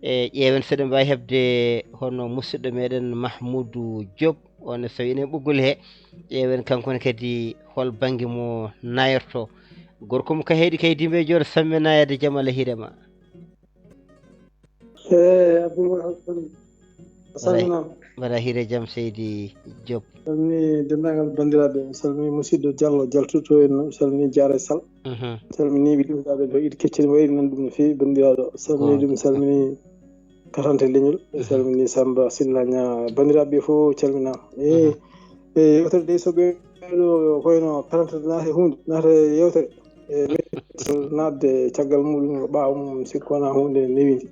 E ƴeewen so eɗen mbaawi heɓde hono musidɗo meɗen Mahmoudou Diop, on so tawi ene ɓoggol he. Ƴeewen kanko ne kadi hol bannge mo nayorto. Gorko mo ka heedi kay dimbe joor samme nayade jam Allah hiirema. Eh, Abdoul Wahab Kane. A salminaama. Mbaɗa hiire jam Seydi Diop. Salmini denndaangal banndiraaɓe, salmini musidɗo Diallo, Diallo Tuto en, salmini Diarra Sall. Mhm. Salmini ɓe ɗum ɗaɗo ɗo Idi Keccel wayri nan ɗum no feewi banndiraaɗo. Salmini ɗum, salmini katante leñol, salmini Samba Silla Ña. Banndiraaɓe fof calminaama. E, e yewtere de so ɓe ɗo koyno katante naata huunde, naata yewtere. E, metti naatde caggal muɗum ko ɓaawo mum sikko wonaa huunde newinde.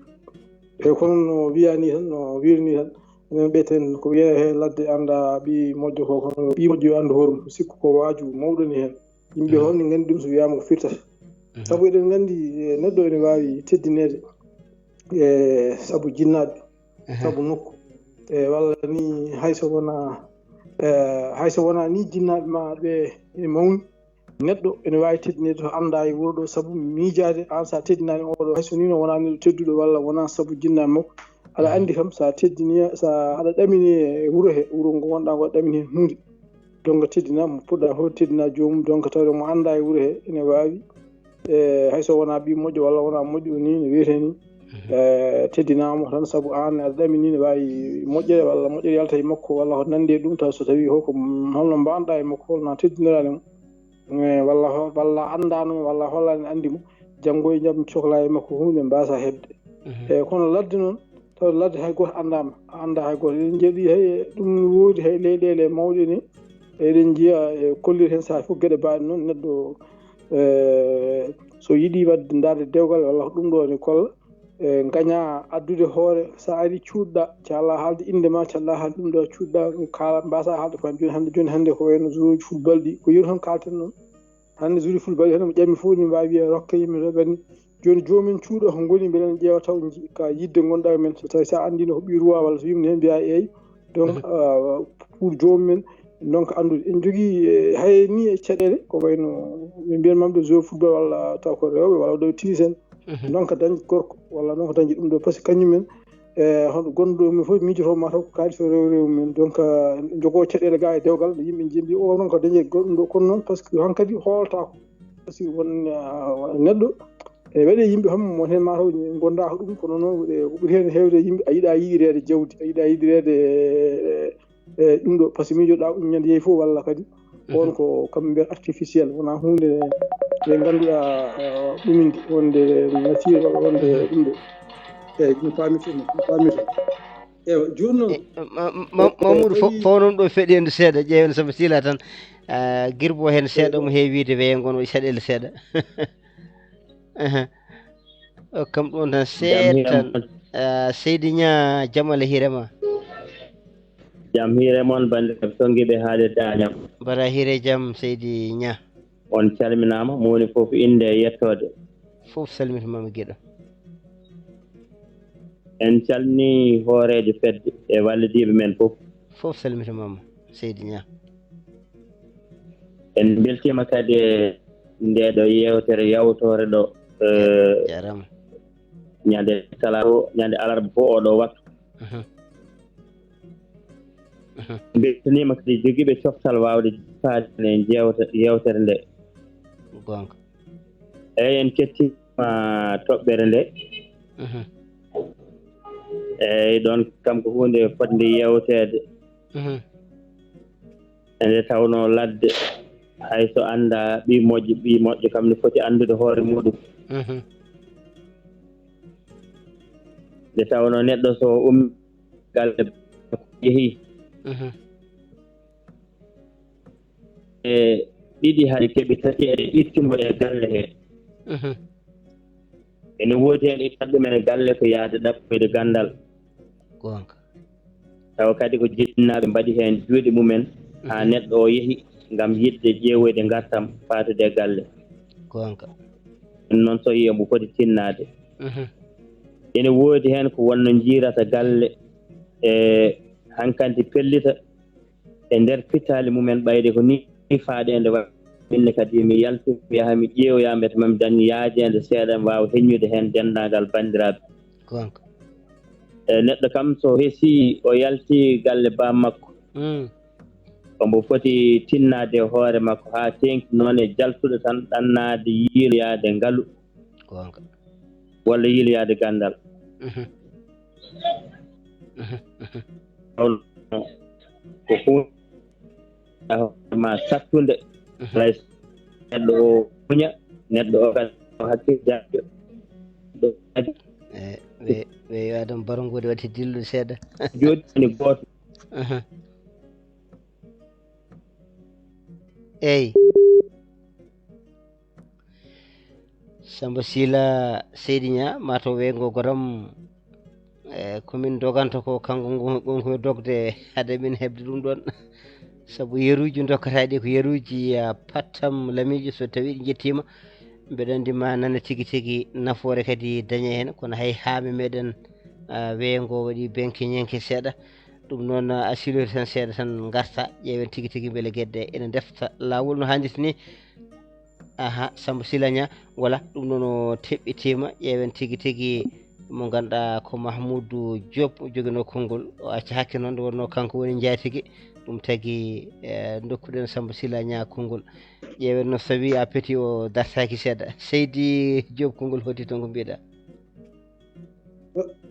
E kono no wiyaa ni tan, no wiiri ni tan, enen ɓeyten ko wiyee he ladde annda ɓii moƴƴo ko, kono ɓii moƴƴo yo anndu hoore mum, sikku ko waaju mawɗo ni heen. Yimɓe fof ne nganndi ɗum so wiyaama ko firtata. Sabu eɗen nganndi, e, neɗɗo ene waawi teddineede, e, sabu jinnaaɓe, sabu nokku. E, walla ni hay so wonaa, e, hay so wonaa ni jinnaaɓe ma ɓe e mawni, neɗɗo ene waawi teddineede to anndaa e wuro ɗo, sabu miijaade aan so a teddinaani oɗo, hay so nii no wonaa neɗɗo tedduɗo walla wonaa sabu jinnaaɓe makko, aɗa anndi kam so a teddini, so a, aɗa ɗamini e wuro he, wuro ngo ngonɗaa ngo aɗa ɗamini heen huunde. Jonga teddina mo puɗɗa fof teddina joomum, jonka tawde mo anndaa e wuro he ene waawi, e, hay so wonaa ɓii moƴƴo walla wonaa moƴƴo ni no wiyetee ni, e, teddinaama tan sabu aan aɗa ɗamini ne waawi moƴƴere walla moƴƴere yalta e makko walla ko nanndi e ɗum, taw so tawii hol ko, holno mbaanɗaa e makko, holno a teddiniraani mo, e, walla ho-, walla anndaano mo walla hollaani anndi mo, janngo e jam cohlaaji makko huunde mbaasaa heɓde. Mhm. E kono ladde noon, taw ladde hay gooto anndaama, a anndaa hay gooto. Eɗen njeɗi hay ɗum no woodi hay leyɗeele mawɗe ni, eɗen njiya e kollir heen sahaa fof geɗe mbaaɗe noon. Neɗɗo, e, so yiɗi waɗde ndaarde dewgal walla ko ɗum ɗo ne kolla, e, ngaña addude hoore, so a ari cuuɗɗa, calaa haalde innde ma, calaa haalde ɗum ɗo cuuɗɗa, kaala, mbaasaa haalde ko jooni hannde, jooni hannde ko wayno joueuruuji football ɗi, ko yeru tan kaalten noon. Hannde joueur football hannde mo ƴami fof ni mbaawi wiya rokka yimɓe rogani. Jooni joomum en cuuɗo ko ngoni mbeɗen ƴeewa taw nji-, ka yidde ngonɗa men. So tawi sa anndino ko ɓii ruwa walla so yimɓe heen mbiya eeyi. Donc, ah, pour joomum en donc anndude. En njogii, eh, hay ni e caɗeele ko wayno ɓe mbiyan mamɓe joueur football walla taw ko rewɓe walla ɗo tennis en. Mhm. Donc dañde gorko walla donc dañde ɗum ɗo par ce que kañum en e hono gonɗo ɗo min fof miijoto ma taw ko kaalis o rew rew men. Donc, ah, jogoo caɗeele ga e dewgal, yimɓe njembi o noon ko dañde goɗɗum ɗo. Kono noon par ce que hankadi hooltaako. Par ce que won, ah, neɗɗo e waɗi yimɓe kam won heen ma taw gonda ko ɗum, kono noon e ko ɓuri heen heewde yimɓe a yiɗa yiɗireede jawdi, a yiɗa yiɗireede, e, e ɗum ɗo, par ce que miijoɗa ɗum ñande yeeyi fof walla kadi on ko kamɓe mbiyata artificiel, wona huunde nde ngannduɗaa, ah, ɗuminde wonde nature walla wonde ɗum ɗo. Eeyi, mi faami fof, mi faami fof. Eewa, jooni noon, e, ma-, ma-, e, Mamadou, fo-, tawi fof noon ɗo feɗi heen seeɗa, ƴeewen sabu sila tan, ah, girbo heen seeɗa, eewa, mo heewi wiide weeyo ngon o caɗeele seeɗa. Aha. O kam ɗum tan seeɗa tan. Ah, Seydi Ña, jam Allah hiire ma. Jam hiire mon, banndiraaɓe tonngiiɓe haalirde Añam. Mbaɗa hiire jam, Seydi Ña. On calminaama, mo woni fof innde e yettoode. Fof salmitimama giɗo. En calmini hooreejo fedde e wallidiiɓe men fof. Fof salmitimama, Seydi Ña. En mbeltiima kadi e ndee ɗo yeewtere yawtoore ɗo, eh, jaaraama. Ñande talaata, ñande alarba fof oo ɗo waktu. Mhm. Mhm. Mbeltaniima kadi jogiiɓe coftal waawde jokkaade e jeewte-, yeewtere nde. Goonga. Eeyi, en kettiima toɓɓere nde. Mhm. Eeyi, ɗoon kam ko huunde fotnde yeewteede. Mhm. E nde tawnoo ladde, hay so anndaa ɓii moƴƴo, ɓii moƴƴo kam ne foti anndude hoore muɗum. Mhm. Nde tawnoo neɗɗo so ummi galle yehi. Mhm. E ɗiɗi hay keɓi tati eɗe ittimo e galle he. Mhm. Ene woodi heen ittaɓe men e galle ko yahde ɗaɓɓoyde ganndal. Goonga. Tawa kadi ko jinnaaɓe mbaɗi heen juuɗe mumen haa, mhm, neɗɗo o yehi ngam yiɗde ƴeewoyde ngartam faatude e galle. Goonga. Ɗum noon so yiyo mbo foti tinnaade. Mhm. Ene woodi heen ko wonno njiirata galle e hankadi pellita e nder pittaali mumen, ɓayde ko ni faaɗeende wa-, minne kadi mi yalti, mi yaha, mi ƴeewoya, mbete mami dañ yaajeende seeɗa, mi waawa heññude heen denndaangal banndiraaɓe. Goonga. E neɗɗo kam, so hesi o yalti galle baam makko, mm, omo foti tinnaade e hoore makko haa teeŋti noon e jaltuɗo tan, ɗannaade yiiloyaade ngalu. Goonga. Walla yiiloyaade ganndal. Mhm. Mhm, mhm. Kono ko huunde ma sattunde. Mhm. Alay neɗɗo o muña, neɗɗo o kadi o hakkil jaɓɓe. E, ɓe, ɓe yo Adam Baro Ngoodi waɗi dillude seeɗa. Jooɗi woni gooto. Mhm. Eeyi. Samba Sila, Seydi Ña, ma to weengo goram, e, ko min doganta ko, kanko ngon-, ngon ko dogde, hade min heɓde ɗum ɗoon. Sabu yeruuji dokkataaɗi ko yeruuji, a, pattam lamiijo, so tawii ɗi njettiima, mbeɗa anndi ma nana tigi tigi nafoore kadi daña heen, kono hay haa mi meeɗen, a, weengo waɗi benke ñenke seeɗa. Ɗum noon, a siloyto tan seeɗa tan ngarta, ƴeewen tigi tigi mbele geɗe ene ndefta laawol no haanirta ni. Aha, Samba Sila Ña, wala ɗum noon o teɓɓitiima, ƴeewen tigi tigi mo ngannduɗaa ko Mahmoudou Diop joginoo konngol, o acca hakke noon nde wonnoo kanko woni njaatigi, ɗum tagi, e, ndokkuɗen Samba Sila Ña konngol. Ƴeewen no sawi a peti o dartaaki seeɗa. Seydi Diop, konngol hooti toon ko mbiɗa?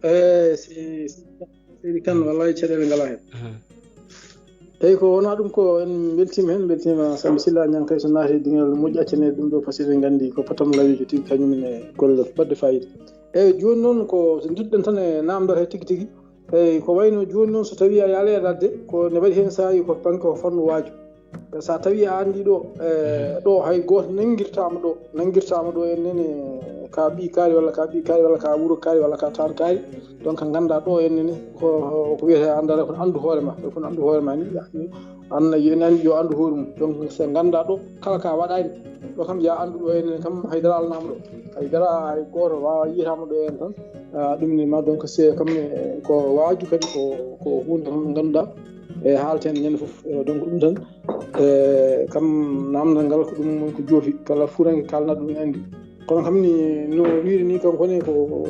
Eeyi, si, si, Seydi Kane, wallahi caɗeele ngalaa heen. Aha. Eyi, ko wona ɗum ko en mbeltiima heen, mbeltiima Samba Sylla Ñaŋ kay so naati diŋal moƴƴi accane ɗum ɗo, par ce que eɗen nganndi ko patam lawijo tigi kañum ne golle baɗɗe fayida. Eyi, jooni noon ko so nduɗɗen tan e naamndal he tigi tigi. Eyi, ko wayno jooni noon so tawii a yaale e ladde, ko ne waɗi heen saa'i ko bannge ko fannu waaju. So a tawii a anndi ɗo, e, ɗo hay gooto nanngirtaama ɗo, nanngirtaama ɗo en nene ka ɓii kaari walla ka ɓii kaari walla ka wuro kaari walla ka taan kaari. Donc nganndaa ɗo en nene ko, ko wiyetee anndal ko anndu hoore ma, ko anndu hoore ma ni. Anna yo en anndi yo anndu hoore mum. Donc so nganndaa ɗo kala ka waɗaani, ɗo kam ya anndu ɗo en nene kam hay dara alnaama ɗo. Hay dara hay gooto waawa yiyataama ɗo en tan. Ah, ɗum ne ma donc c'est comme ko waaju kadi ko, ko huunde tan ngannduɗaa e haalten ñande fof. Eh, donc ɗum tan, eh, kam naamndal ngal ko ɗum woni ko joofi kala fuuranke kaalna ɗum ne anndi. Kono kam ni no wiiri ni kanko ne ko,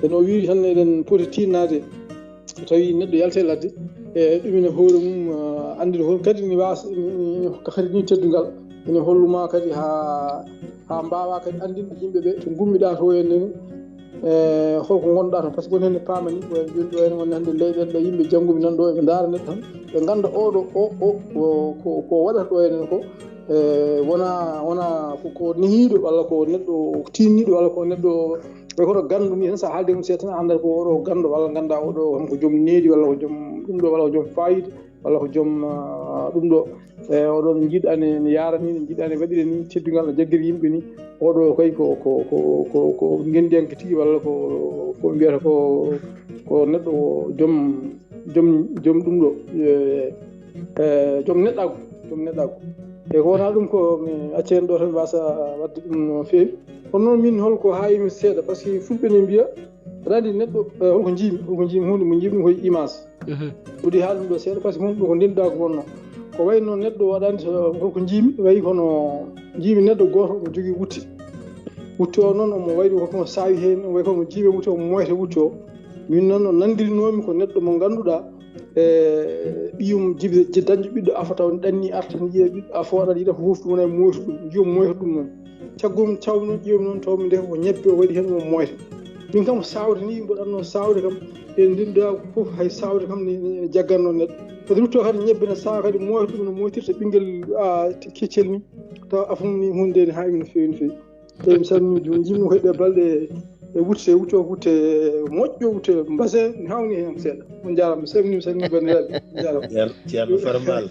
e no wiiri tan eɗen poti tinnaade so tawi neɗɗo yalta e ladde, e ɗum ene hoore mum, eh, anndina hoore kadi ni waasa, ni, ni, ni, kadi ni teddungal ene holluma kadi ha, ha mbawa kadi anndinde yimɓe ɓe to ngummiɗa to en nene. E holko ngonɗa toon, par ce que woni heen ne paamani ko en jooni ɗo en woni hannde leyɗeele ɗe yimɓe jannguɓe nan ɗo eɓe ndaara neɗɗo tan ɓe ngannda oɗo o, o, o ko, ko waɗata ɗo enen ko, e wona, wona ko, ko nehiiɗo walla ko neɗɗo tinniiɗo walla ko neɗɗo ɓe koto ganndo ni tan so a haalde mum seeɗa tan a anndat ko oɗo ganndo walla ngannda oɗo ko joom needi walla ko joom ɗum ɗo walla ko joom fayida walla ko joom, ah, ɗum ɗo. E oɗon njiɗani ne yaara ni, ne njiɗani waɗire ni, teddungal no jaggiri yimɓe ni. Oɗo kay ko, ko, ko, ko, ko ngenndiyanke tigi walla ko, ko mbiyata ko, ko neɗɗo joom, joom, joom ɗum ɗo. E, e, joom neɗɗaagu, joom neɗɗaagu. E ko wona ɗum ko mi acca en ɗo tan wasa waɗde ɗum no feewi. Kono noon min holko haa yimi seeɗa, par ce que fulɓe ne mbiya, aɗa anndi neɗɗo, e, holko njiimi, holko njiimi huunde mo njiimi ɗum koye image. Mhm. Ɓuri haala ɗum ɗo seeɗa, par ce que ɗum ko ndinɗaagu wonno. Ko wayi noon neɗɗo waɗande so holko njiimi, wayi kono njiimi neɗɗo gooto omo jogii wutte. Wutte o noon omo wayi ɗum ko saawi heen, wayi kono njiimi wutte omo moyta wutte o. Min noon no nanndirinoomi ko neɗɗo mo ngannduɗaa, e, ɓiyum jibi, ji-, dañƴo ɓiɗɗo afo taw ne ɗanni arta ne yiya ɓiɗɗo afo waɗa yiɗa ko huuftu ɗum e moytu ɗum, njiyo moyta ɗum noon. Caggu mum cawmi noon, ƴeewmi noon, taw mi ndeka ko ñebbe o waɗi heen, omo moyta. Min kam, sawde ni, mboɗo annoo sawde kam, e ndinɗa fof, hay sawde kam ne, ne, ne jaggatnoo neɗɗo. Kadi rutto kadi ñebbe ne sawa kadi moyta ɗum no moytirta ɓinngel, a, keccel ni. Taw afum ni huunde ne haawi no feewi, no feewi. Eyi, mi salmini, jooni njiɗmi koye ɗe balɗe e wutte, wutte o wutte moƴƴo, wutte mbase, mi hawni heen seeɗa. On njaaraama, mi salmini, mi salmini banndiraaɓe. On njaaraama. Ceer-, Ceerno Farmbaal.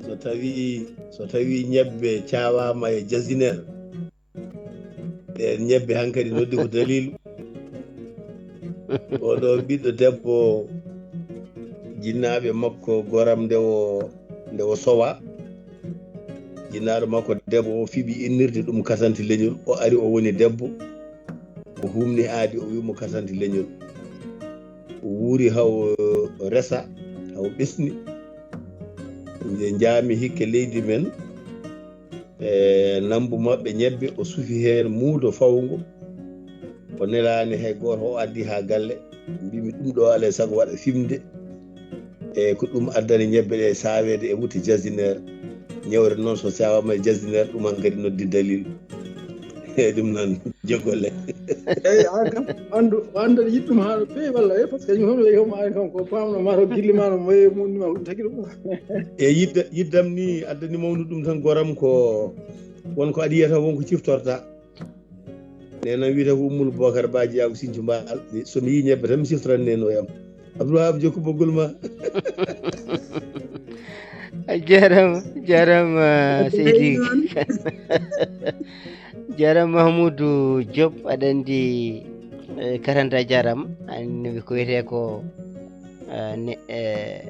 So tawi, so tawi ñebbe cawaama e jasiner, ɗe ñebbe hankadi noddi ko dalilu. Oɗo ɓiɗɗo debbo, jinnaaɓe makko goram nde o, nde o sowa. Jinnaaɗo makko debbo o fiɓi innirde ɗum katanti leñol. O ari o woni debbo. O humni aadi o wi mo katanti leñol. O wuuri haw resa, haw ɓesni. Nde njaami hikke leydi men, e nambu maɓɓe ñebbe, o sufi heen muudo fawngo. O nelaani hay gooto, o addi haa galle. Mbimi ɗum ɗo alay sago waɗa fimde. E ko ɗum addani ñebbe ɗe saaweede e wutte jasiner. Ñewre noon so sawaama e jasiner, ɗum hankadi noddi dalil. E ɗum noon, jogolle. Eyi, an kam, anndu, anndu aɗa yiɗi ɗum haa no feewi walla? Eyi, par ce que kañum kam, ley kam, an kam, ko paamno ma to gille ma no moye mum, ma ɗum tagi ɗum. E yidda-, yiddam ni addani mawnu ɗum tan goram ko won ko aɗa yiyata, won ko ciftorta. Nena wiyata ko Ummul Bokar Ba Jiyaago Sincu Mbaal. So mi yii ñebbe tan mi siftoran neno yam. Abdoulwahab, jokku boggol ma. A jaaraama, jaaraama, Seydi. Jaaraama Mahmoudou Diop, aɗa anndi, eh, Karanta jaaraama. Anndi ko wiyetee ko, eh, ne, eh,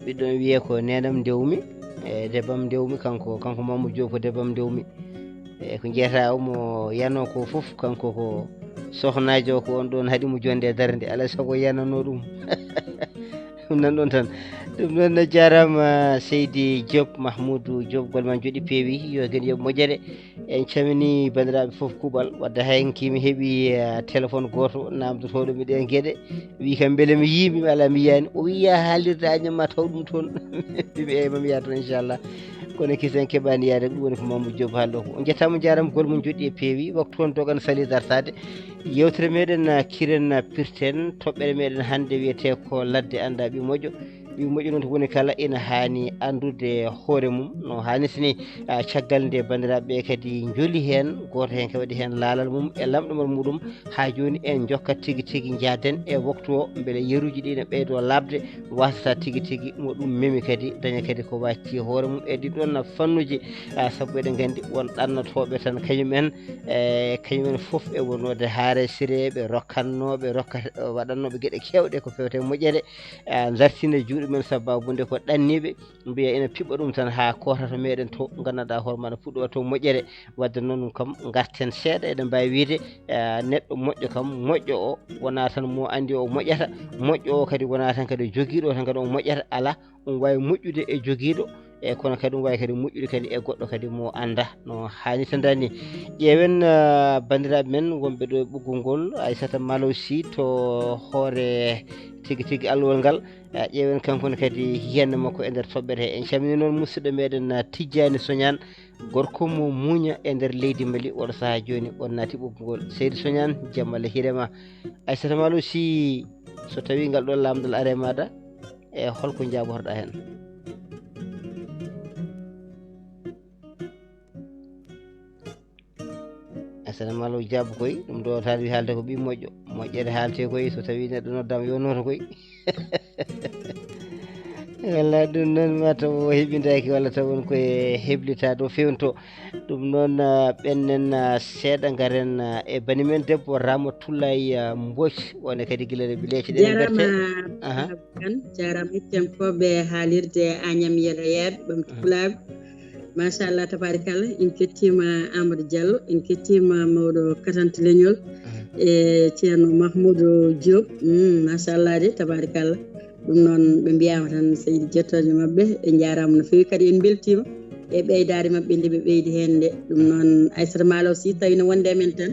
ɓiɗɗo ne wiyee ko neenam ndewmi, eh, debam ndewmi, kanko, kanko Mamadou Diop ko debam ndewmi. E ko jeyataa omo yanoo ko fof, kanko ko sohnaajo o, ko on ɗoon haɗi mo jonnde e darnde, alaa sago yananoo ɗum. Ɗum nan ɗoon tan. Ɗum noon, a jaaraama, Seydi Diop, Mahmoudou Diop, golle maa njooɗii peewi, yo geno yoɓ moƴƴere. En calminii banndiraaɓe fof kuuɓal, wadde hay kiimi heɓi, eh, téléphone gooto naamndotooɗo mi ɗeen geɗe. Wi kam, mbele mi yii, mi alaa, mi yiyaani. O wi, yaa haalirde Agnam, ma taw ɗum toon. Mbimi, eeyi, ma mi yaha toon, inchallah. Kono kisen keɓaani yaade, ko ɗum woni ko Mamadou Diop haalɗo ko. On njettaama, on njaaraama, golle mon njooɗii e peewi. Waktu on dogan sali dartaade. Yeewtere meɗen, ah, kiren, ah, pirten. Toɓɓere meɗen hannde wiyetee ko Ladde anndaa ɓii moƴƴo. Moƴƴi noon, to woni kala ina haani anndude hoore mum no haanirta ni. Ah, caggal nde banndiraaɓe ɓe kadi njoli heen, gooto heen kadi waɗi heen laalal mum e lamɗomal muɗum, haa jooni en njokkat tigi tigi, njaaden e waktu o, mbele yeruuji ɗi ina ɓeydo laaɓde, waasata tigi tigi mo ɗum memi kadi daña kadi ko waajti hoore mum e ɗiɗon fannuuji. Ah, sabu eɗen nganndi won ɗannotooɓe tan kañum en, e kañum en fof e wonnoode haareesireeɓe, rokkannooɓe, rokka-, waɗannooɓe geɗe keewɗe ko fewte moƴƴere, ah, dartina juuɗe men sababu nde ko ɗanniiɓe, mbiya ina piɓɓa ɗum tan haa koota to meɗen to, nganndanɗaa hoore ma no fuɗɗo waɗto moƴƴere. Wadde noon ɗum kam, ngarten seeɗa, eɗen mbaawi wiyde, eh, neɗɗo moƴƴo kam, moƴƴo o wonaa tan mo anndi o moƴƴata, moƴƴo o kadi wonaa tan kadi jogiiɗo o tan kadi o moƴƴata, alaa, ɗum waawi moƴƴude e jogiiɗo, e kono kadi ɗum waawi kadi moƴƴude kadi e goɗɗo kadi mo annda no haanirta ni. Ƴeewen, eh, banndiraaɓe men wonɓe ɗo e ɓoggol ngol, Aissata Malo Sy to hoore tigi tigi alluwal ngal. Eh, ƴeewen kanko ne kadi yiyannde makko e nder toɓɓere he. En calminii noon musidɗo meɗen, eh, Tijjani Soñaan, gorko mo muuña e nder leydi Mali, oɗo sahaa jooni o naati ɓoggol. Seydi Soñaan, jam Allah hiire ma. Aissata Malo Sy, so tawii ngal ɗo lamndal are maaɗa, e holko njaabotoɗaa heen? Aissata Malo Sy, jaabo koy, ɗum ɗo tawi haalde ko ɓii moƴƴo. Moƴƴere haalte koy, so tawii neɗɗo noddaama yo nooto koy. Walla ɗum noon ma taw o heɓindaaki, walla taw won koye heblita ɗo fewnto. Ɗum noon, ah, ɓennen, ah, seeɗa, ngaren, ah, e bani men debbo Ramatullahi, ah, Mbodj, wone kadi gila ɗo bileeje ɗe Jarama, garte. Aha. Kan, jarama hettiyankooɓe haalirde Agnam Yero Yeeɓe, ɓamti pulaagu. Machallah, tabarikalla, en kettima Amadou Diallo, en kettima mawɗo katante leñol, e Ceerno Mahmoudou Diop. Mm, machallah de, tabarikalla. Ɗum noon, ɓe mbiyaama tan, seydi, jettooje maɓɓe, ɓe njaaraama no feewi, kadi en mbeltiima e ɓeydaare maɓɓe nde ɓe ɓeydi heen nde. Ɗum noon, Aissata Malo Sy, tawi no wonde e men tan,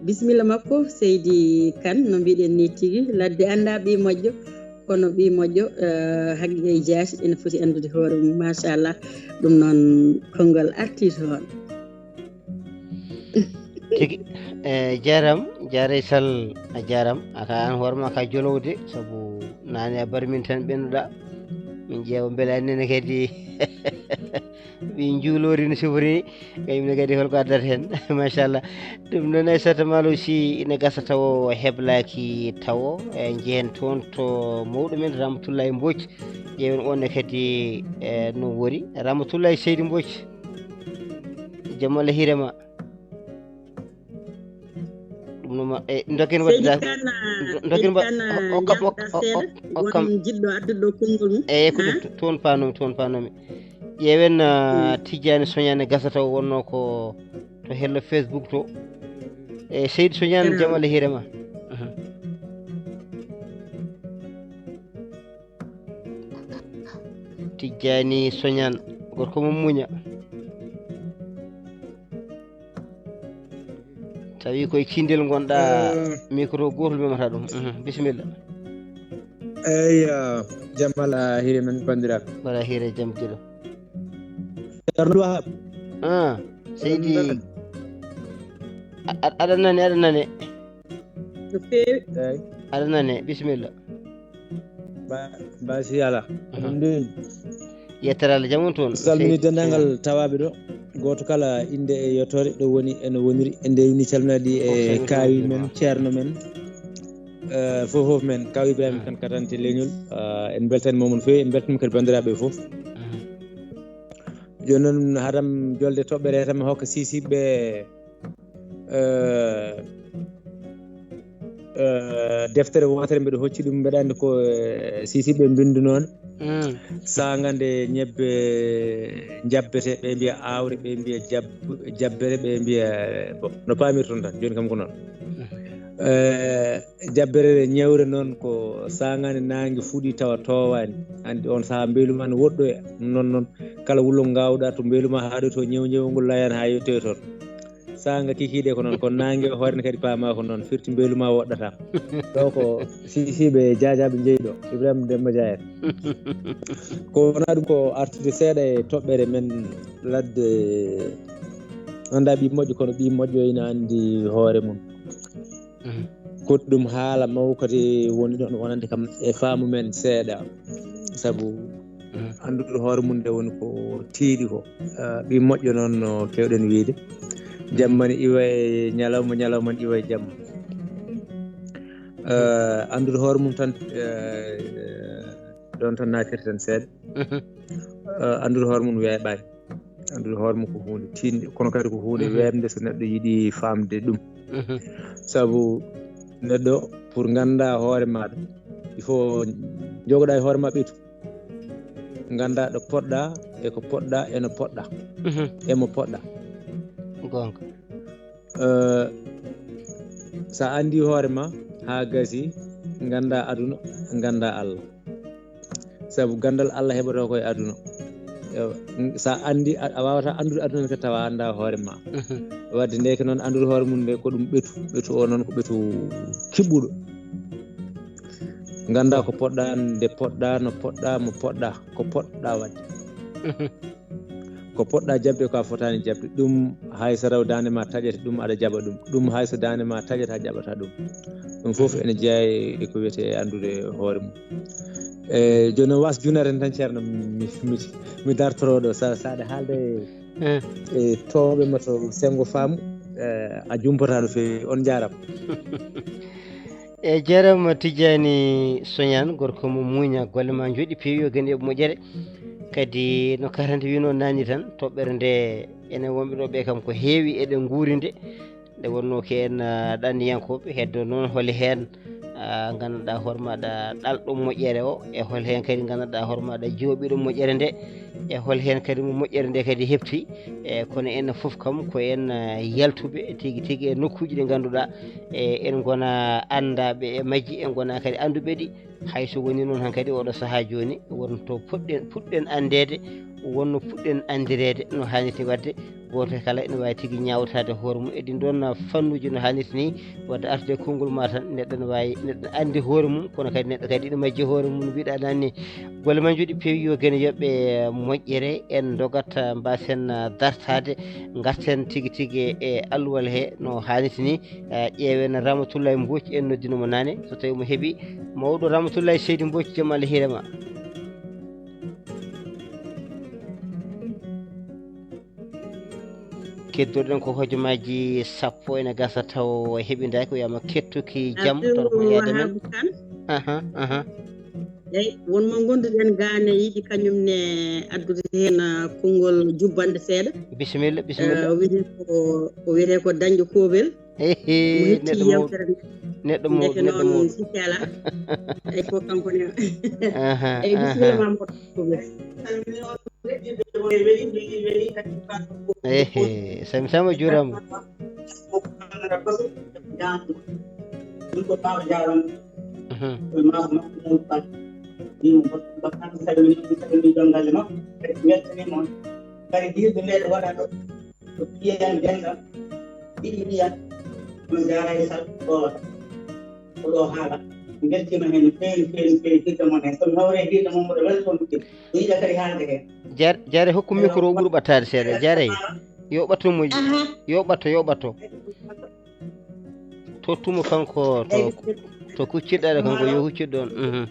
bisimilla makko, seydi Kan, no mbiɗen ni tigi, ladde annda ɓii moƴƴo, kono ɓii moƴƴo, eh, haqiqa e jaati ene foti anndude hoore mum, machallah. Ɗum noon, konngol artii toon. Tigi, eh, jaaram, jaaray sal, a jaaram. A ka an hoore ma ka jolowo de, sabu naane a barmin tan ɓennuɗaa. Min ƴeewa mbele annene kadi ɓe njuulori no sifori ni, kañum ne kadi holko addata heen. Machallah. Ɗum noon, Aissata Malo Sy, ina gasa tawo heblaaki tawo, e njehen toon to mawɗo men Ramatullahi Mbodj. Ƴeewen on ne kadi, e, no woni. Ramatullahi Seydi Mbodj. Jam Allah hiire ma. Ɗum no ma, e, dokken waɗde Seydi Kan, dokken Seydi Kan, o-, o-, kam, o-, o-, o-, o-, kam. Won jiɗɗo addude ɗo konngol mum. Eyi, ko ɗum, toon paanomi, toon paanomi. Ƴeewen, ah, Tijjani Soñaan e gasa taw wonno ko to hello Facebook to. E, Seydi Soñaan, jam Allah hiire ma. Aha. Tijjani Soñaan, gorko mum muña. Tawi koye cindel ngonɗa, eh, micro gootol memata ɗum. Mhm, bisimilla. Eyyi, ah, jam Allah hiire men, banndiraaɓe. Mbaɗa hiire, jam giɗo. Ceerno Wahab. Ah, seydi. A-, a-, aɗa nane, aɗa nane. No feewi. Eyyi. Aɗa nane, bisimilla. Ba, ba si ala. Mhm. Ɗum ɗum. Yettere Allah, jam on toon. Salmini denndaangal tawaaɓe ɗo. Gooto kala innde e yettoode ɗo woni, eno woniri. En ndewni calminaɗi e kaawi men, ceerno men. Eh, fof fof men, kaaw Ibrahima Kan katante leñol. Ah, en mbeltani mo on feewi, en mbeltani kadi banndiraaɓe fof. Mhm. Jooni noon, haɗam jolde toɓɓere tan mi hokka siisiɓe eh, eh, deftere wootere mbeɗa hocci ɗum, mbeɗa anndi ko, eh, siisiɓe mbindu noon. Mm. Saanga nde ñebbe jabbete, ɓe mbiya aawre, ɓe mbiya jab-, jabbere, ɓe mbiya, eh, bon, no paamirton tan, jooni kam ko noon. Mm. Eh, jabbere ñewre noon ko saanga nde naange fuɗi tawa toowaani. Anndi on sahaa mbeelu ma no woɗɗoya. Noon noon, kala wullo ngaawɗa to mbeelu ma haaɗoy to ñew ñewol ngol layan haa yettoya toon. Saanga kikiiɗe ko noon, kono naange o hoore ne kadi paama ko noon, firti mbeelu ma woɗɗata. Ɗo ko siisiiɓe jaajaaɓe njeyi ɗo, Ibrahima Demba Dia en. Ko wonaa ɗum ko artude seeɗa e toɓɓere men ladde, annda ɓii moƴƴo, kono ɓii moƴƴo ina anndi hoore mum. Mhm. Ko ɗum haala mawkati woni ɗon wonande kam e faamu men seeɗa. Sabu anndude hoore mum nde woni ko tiiɗi ko. Ah, ɓii moƴƴo noon no keewɗen wiyde. Jamma ne iwa e ñalawma, ñalawma ne iwa e jamma. Ah, anndude hoore mum tan, eh, ɗoon tan natirten seeɗa. Ah, anndude hoore mum weeɓaani. Anndude hoore mum ko huunde tiiɗnde, kono kadi ko huunde weeɓnde so neɗɗo yiɗi faamde ɗum. Sabu neɗɗo, pour nganndaa hoore maaɗa, il faut njogoɗaa e hoore ma ɓetu. Nganndaa ɗo poɗɗaa, e ko poɗɗaa, e no poɗɗaa, e mo poɗɗaa. Goonga. Eh, sa anndi hoore ma haa gasi, nganndaa aduna, nganndaa Allah. Sabu ganndal Allah heɓata ko e aduna. Ewa, sa anndi, a, a waawata anndude aduna ne, tawa anndaa hoore ma. Wadde ndeke noon, anndude hoore mum nde ko ɗum ɓetu. Ɓetu o noon ko ɓetu kiɓɓuɗo. Nganndaa ko poɗɗaa, nde poɗɗaa, no poɗɗaa, mo poɗɗaa, ko poɗɗaa waɗde. Ko poɗɗaa jaɓde, ko a fotaani jaɓde. Ɗum hay so taw daande ma taƴete ɗum, aɗa jaɓa ɗum. Ɗum hay so daande ma taƴata, a jaɓata ɗum. Ɗum fof ene jeyaa e ko wiyetee anndude hoore mum. E jooni noon, was junnaten tan, Ceerno, mi, mi, mi dartoroo ɗo. Sa, saɗa haalde e, e tooɓe ma to Senngo Faamu, e, a jumpataa no feewi. On njaaraama. E jarama Tijjani Soñan, gorko mo muuña, golle ma njooɗi, peewi, yo gende yoɓ moƴƴere. Kadi no karante wino naani tan, toɓɓere nde enen wonɓe ɗo ɓe kam ko heewi eɗen nguuri nde. Nde wonno ko en, ah, ɗanniyankooɓe, heddo noon holi heen, ah, ngannduɗaa hoore maɗa ɗalɗo moƴƴere o, e hol heen kadi ngannduɗaa hoore maɗa jooɓiɗo moƴƴere nde, e hol heen kadi mo moƴƴere nde kadi heɓti, e kono en fof kam ko en, ah, yaltuɓe tigi tigi e nokkuuji ɗi ngannduɗaa, e en ngona anndaaɓe e majji, en ngona kadi annduɓe ɗi. Hay so woni noon hankadi oɗo sahaa jooni, wonto puɗɗen, puɗɗen anndeede, wonno puɗɗen anndireede no haanirta waɗde. Gooto kala ene waawi tigi ñaawtaade hoore mum e ɗin ɗoon fannuuji no haanirta ni, wadde artude e konngol ma tan, neɗɗo ne waawi, neɗɗo ne anndi hoore mum, kono kadi neɗɗo kadi ene majji hoore mum, no mbiɗa naanni. Golle ma njooɗi peewi, yo gene yoɓ e moƴƴere, en ndogat, mbaasen dartaade, ngarten tigi tigi e alluwal he no haanirta ni. Eh, ƴeewen Ramatullahi Mbooc, en noddino mo naane, so tawi mo heɓi. Mawɗo Ramatullahi Seydi Mbooc, jom Allah hiire ma. Keddoɗen ko hojomaaji sappo ene gasa taw heɓindaaki, o wiyama kettuki jam, Abdou taw ko yaade men. Wahab Kane. Aha, aha. Eyi, won mo gonduɗen gaane yiɗi kañum ne addude heen, ah, konngol jubbande seeɗa. Bisimilla, bisimilla. Eh, o wiyetee ko, o wiyetee ko Dañɗo Koobel. Ehe, mo hetti neɗɗo mawɗo, yewtere nde. Neɗɗo mawɗo, ndeke neɗɗo noon mawɗo. Sikki alaa. Eyi, ko kanko ne. Aha, eyi, bisimilla aha. Ma mboɗo. Ehe, Sami Sami, a juuraama. Mhm. Kadi hirde nde ɗo waɗa ɗo, ko piyan dental, ɗiɗi piyan, no jaara e sal ɗo, ko ɗo haala. Mbeltiima heen no feewi, feewi, feewi, hirde mon heen. So mi hawre hirde mon, mboɗo weltoo mo. Mi yiɗa kadi haalde heen. Jaare, Jaare, hokku micro o ɓuri ɓattaade seeɗa. Jaare, yo ɓatto moƴƴi. Aha. Yo ɓatto, yo ɓatto. Tottumo kanko to, to kucciɗɗo aɗa kanko, yo hucciɗ ɗoon. Mhm.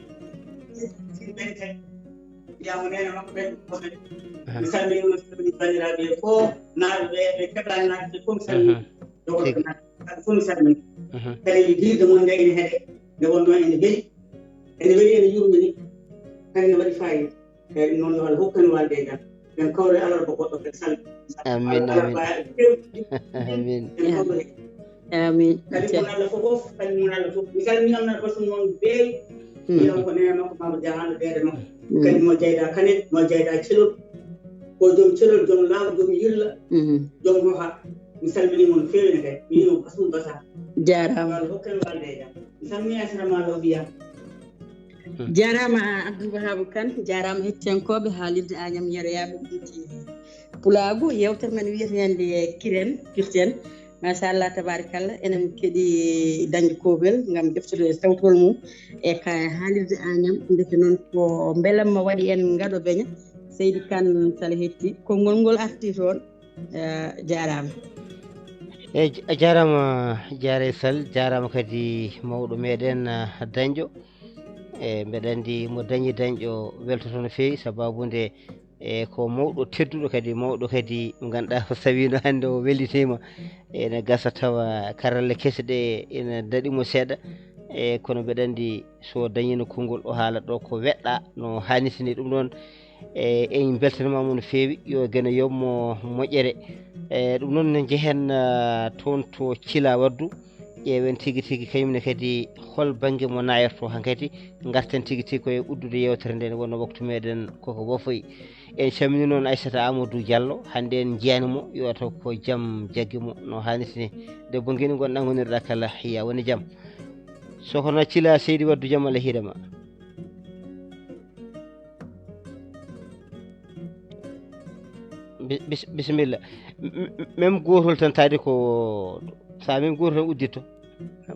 Aha. Mi salmini on, mi salmini banndiraaɓe fof, naaɓe ɓe, ɓe keɓaani naatde fof, mi salmini. Mhm. Kamɓe fof mi salmini. Mhm. Kadi hirde mon nde ene heɗe, nde wonno ene weli, ene weli, ene yurmini, kadi ne waɗi fayida. Eeyi, ɗum noon yo Allah hokku en walde e jam. En kawre alarba goɗɗo kadi salmini. Amin, amin. Amin. En kawre. Amin. Kadi mon Allah fof fof, kadi mon Allah fof. Mi salmini on, Basum noon beeyi. Mm. Mbiɗon ko neene makko, Mamadou Dia, hannde deede makko. Mm. Kadi mo Jeyda Kane, mo Jeyda Celol. Ko joom celol, joom laamu, joom yilla, mhm, joom hoha. Mi salmini mon feewi ne kadi. Mi wiima Basum Basa. Jaaraama. Yo Allah hokku en walde e jam. Mi salmini Aysata Malo Biya. Jaaraama Abdou Wahab Kane, jaaraama hettiyankooɓe haalirde Añam Yero Yaaɓe Ɓiyti Pulaagu. Yeewtere men wiyetee hannde Kiren, Kirten. Machallah, tabarakallah, enen keɗi dañde koobel ngam ƴeftude sawtol mum e ka haalirde Añam. Ndeke noon ko mbelamma waɗi en ngaɗo beña. Seydi Kane, sala hetti, konngol ngol arti toon. Eh, jaaraama. Eeyi, a jaaraama, Jaare Sal, jaaraama kadi mawɗo meɗen, ah, Dañɗo. E mbeɗa anndi mo dañi dañƴo weltoto no feewi, sababu nde e ko mawɗo tedduɗo kadi, mawɗo kadi mo ngannduɗaa o sawiino hannde o wellitiima. Ene gasa tawa karalle kese ɗe ene daɗi mo seeɗa, e kono mbeɗa anndi so dañiino konngol o haala ɗo ko weɗɗa no haanirta ni. Ɗum noon e en mbeltaniima mo no feewi, yo Geno yoɓ mo moƴƴere. E ɗum noon ne njehen ah, toon to Cila Waddu, ƴeewen tigi tigi kañum ne kadi hol bannge mo naayirto hankadi. Ngarten tigi tigi koye uddude yewtere nde, nde wonno waktu meɗen koko wofoyi. En calmini noon Aissata Amadou Diallo, hannde en njiyaani mo, yo taw ko jam jaggi mo no haanirta ni. Debbo Geno, ngonɗaa ngonirɗaa kala, hiya woni jam. Sokhna Cila Seydi Waddu, jam Allah hiire ma. Bis- bis- bisimilla. M- m- même gootol tan taadi ko sa même gootol tan udditto.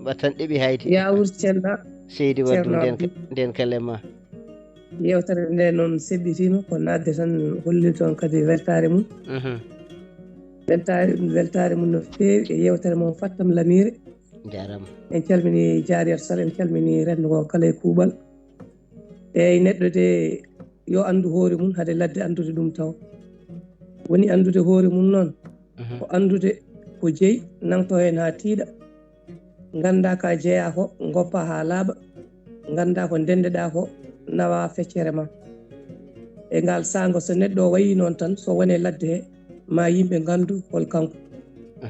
Mbaɗa tan ɗeɓi haydi. Yawur Cella. Seydi Waddu, Ceerno nden ka- Abdou. Nden kala ma. Yewtere nde noon seɓɓitiima, ko naatde tan hollirde on kadi weltaare mum. Mhm. Weltaare, weltaare mum no feewi e yewtere mon Fattam Lamiire. Jaaraama. En calmini Jaariyat Sal, en calmini renndo ngo kala e kuuɓal. Eeyi, neɗɗo de yo anndu hoore mum hade ladde anndude ɗum taw. Woni anndude hoore mum noon, mhm, ko anndude ko jeyi, nangto heen haa tiiɗa. Ngannda ka jeyaa ko, ngoppa haa laaɓa. Ngannda ko ndenndeɗaa ko, nawa feccere ma. E ngal saanga, so neɗɗo o wayi noon tan, so wone ladde he, ma yimɓe nganndu hol kanko.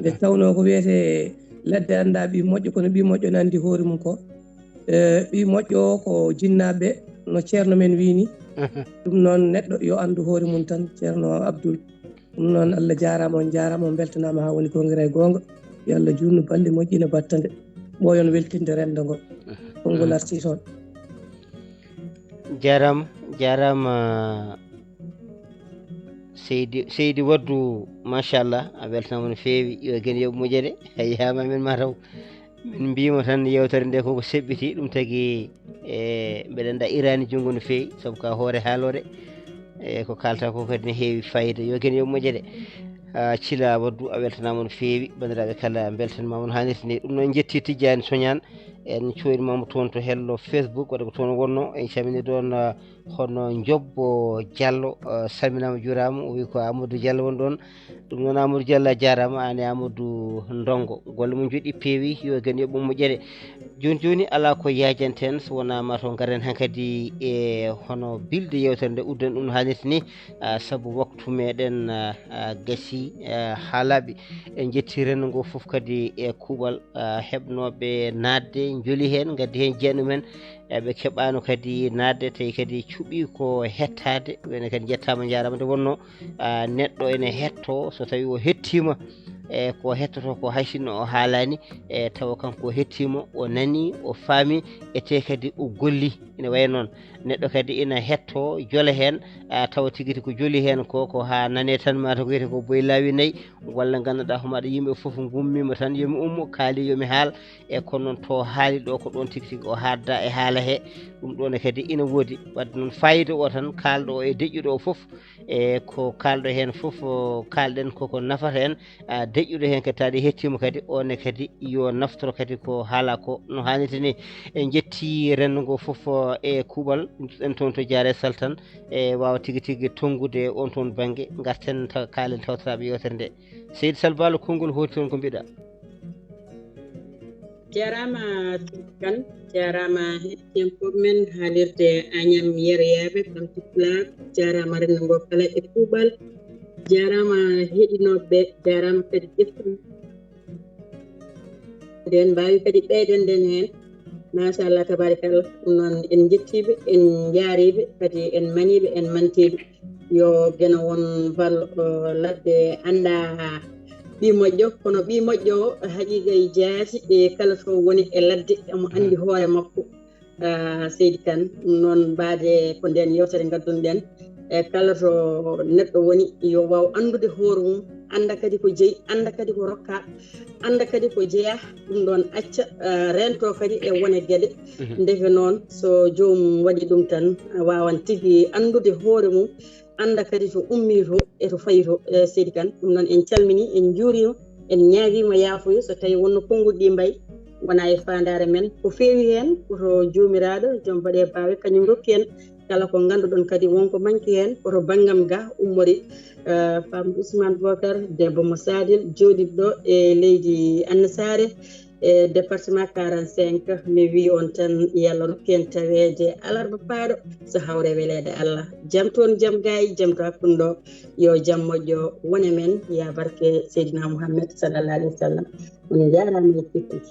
Nde tawnoo ko wiyetee ladde annda ɓii moƴƴo, kono ɓii moƴƴo ne anndi hoore mum ko. E, ɓii moƴƴo o ko jinnaaɓe, no ceerno men wii ni. Ɗum noon, neɗɗo yo anndu hoore mum tan, Ceerno Abdul. Ɗum noon, Allah jaaraama, on jaaraama, on mbeltanaama haa woni goonga e goonga. Yo Allah juutnu balɗe, moƴƴina battane, ɓooyon weltinde renndo ngo. Konngol artii toon. Jaaraama, jaaraama, Seydi, Seydi Waddu, machallah, a weltanaama no feewi. Yo Geno yoɓ moƴƴere, a yiyaama men ma taw. Min mbiima tan yewtere nde koko seɓɓiti, ɗum tagi e mbeɗa annda iraani junngo no feewi, sabu ka hoore haaloore, e ko kaalta ko kadi ne heewi fayida. Yo Geno yoɓ moƴƴere. Ah, Cila Waddu, a weltanaama no feewi, banndiraaɓe kala mbeltanimaama no haanirta ni. Ɗum noon, en njetti Tijjaani Soñaan, en cuwaynimaama toon to hello Facebook, waɗa ko toon wonno, en calmini ɗoon, ah, hono Jobbo Diallo, ah, salminaama, juuraama, o wi ko Amadou Diallo woni ɗoon. Ɗum noon, Amadou Diallo, a jaaraama, aan e Amadou Ndongo. Golle mum njoɗi, peewi, yo Geno yoɓ mo moƴƴere. Jooni jooni, alaa ko yaajanten so wonaa ma to ngaren hankadi e hono bilde yewtere nde udden ɗum no haanirta ni, ah, sabu waktu meɗen, ah, ah, gasi, ah, haa laaɓi. En njetti renndo ngo fof kadi e kuuɓal, ah, heɓnooɓe naatde, njoli heen, ngaddi heen jeeɗa mumen, e ɓe keɓaano kadi naatde, tawi kadi cuɓii ko hettaade. Ɓeen kadi njettaama, njaaraama. Nde wonno, ah, neɗɗo ene hettoo, so tawii o hettiima, e ko hettoto ko hay sinno o haalaani, e tawa kanko o hettiima, o nanii, o faamii, e te kadi o golli. Ene wayi noon, neɗɗo kadi ina hettoo, jole heen, ah, tawa tigi tigi ko joli heen ko, ko haa nanee tan, mataw ko wiyetee ko boy laawi nayi, walla ngannduɗaa homaɗa yimɓe fof ngummiima tan, yo mi ummo, kaali yo mi haal, e kono noon to haali ɗo ko ɗoon tigi tigi o haalda e haala he. Ɗum ɗoon ne kadi ina woodi, wadde noon faayiida o tan kaalɗo o e deƴƴuɗo o fof, e ko kaalɗo heen fof, o, kaalɗen koko nafata en, ah, deƴƴuɗo heen kadi taade hettiima kadi, oon ne kadi yo naftoro kadi ko haala ko no haanirta ni. En njetti renndo ngo fof, o, e kuuɓal, en toon to Jaare Saltan, e waawa tigi tigi tonngude on toon bannge, ngarten taw, kaalen tawtoraaɓe yewtere nde. Seydi Salbalo, konngol hooti toon ko mbiɗa. Jarama Kan, jarama hettiyankoɓe men haalirde Agnam Yeroyaɓe, Ɓamti Pulaar, jarama renndo ngo kala e kuuɓal, jarama heɗinoɓe, jarama kadi ƴettuɓe. Nden mbawi kadi ɓeyden nden hen. Machallah, tabarikalla. Ɗum noon en jettiɓe, en jaariɓe, kadi en maniɓe, en mantiɓe. Yo Geno won bal, o, ladde annda ɓii moƴƴo, kono ɓii moƴƴo o haqiqa e jaati e kala to woni e ladde, omo anndi hoore makko. Ah, Seydi Kan, ɗum noon mbaade ko nden yewtere ngaddunɗen. E kala to neɗɗo woni, yo waaw anndude hoore mum, annda kadi ko jeyi, annda kadi ko rokka, annda kadi ko jeya. Ɗum ɗoon acca, ah, rento kadi e wone geɗe. Mhm. Ndeke noon, so joomum waɗi ɗum tan, a waawan tigi anndude hoore mum, annda kadi to ummii to e to fayi to. E Seydi Kan, ɗum noon en calminii, en njuuriima, en ñaagiima yaafuya so tawii wonno konnguɗi ɗi mbayi. Wona e faandaare men. Ko feewi heen, ko to Joomiraaɗo, joom baɗe baawe, kañum rokki en kala ko ngannduɗon kadi wonko manki heen, ko to banngam ga ummori. Eh, Paam Ousmane Bocar, debbo mo Sadil, jooɗiiɗo e leydi Annasaare, e département quarante-cinq, mi wi on tan, yo Allah rokku en taweede alarba paaɗo, so hawre weleede Allah. Jam toon, jam gaay, jam to hakkunde ɗo. Yo jam moƴƴo wone men, yaa barke Seydina Muhammad sallallahu alaihi wasallam. On njaaraama e kettugol.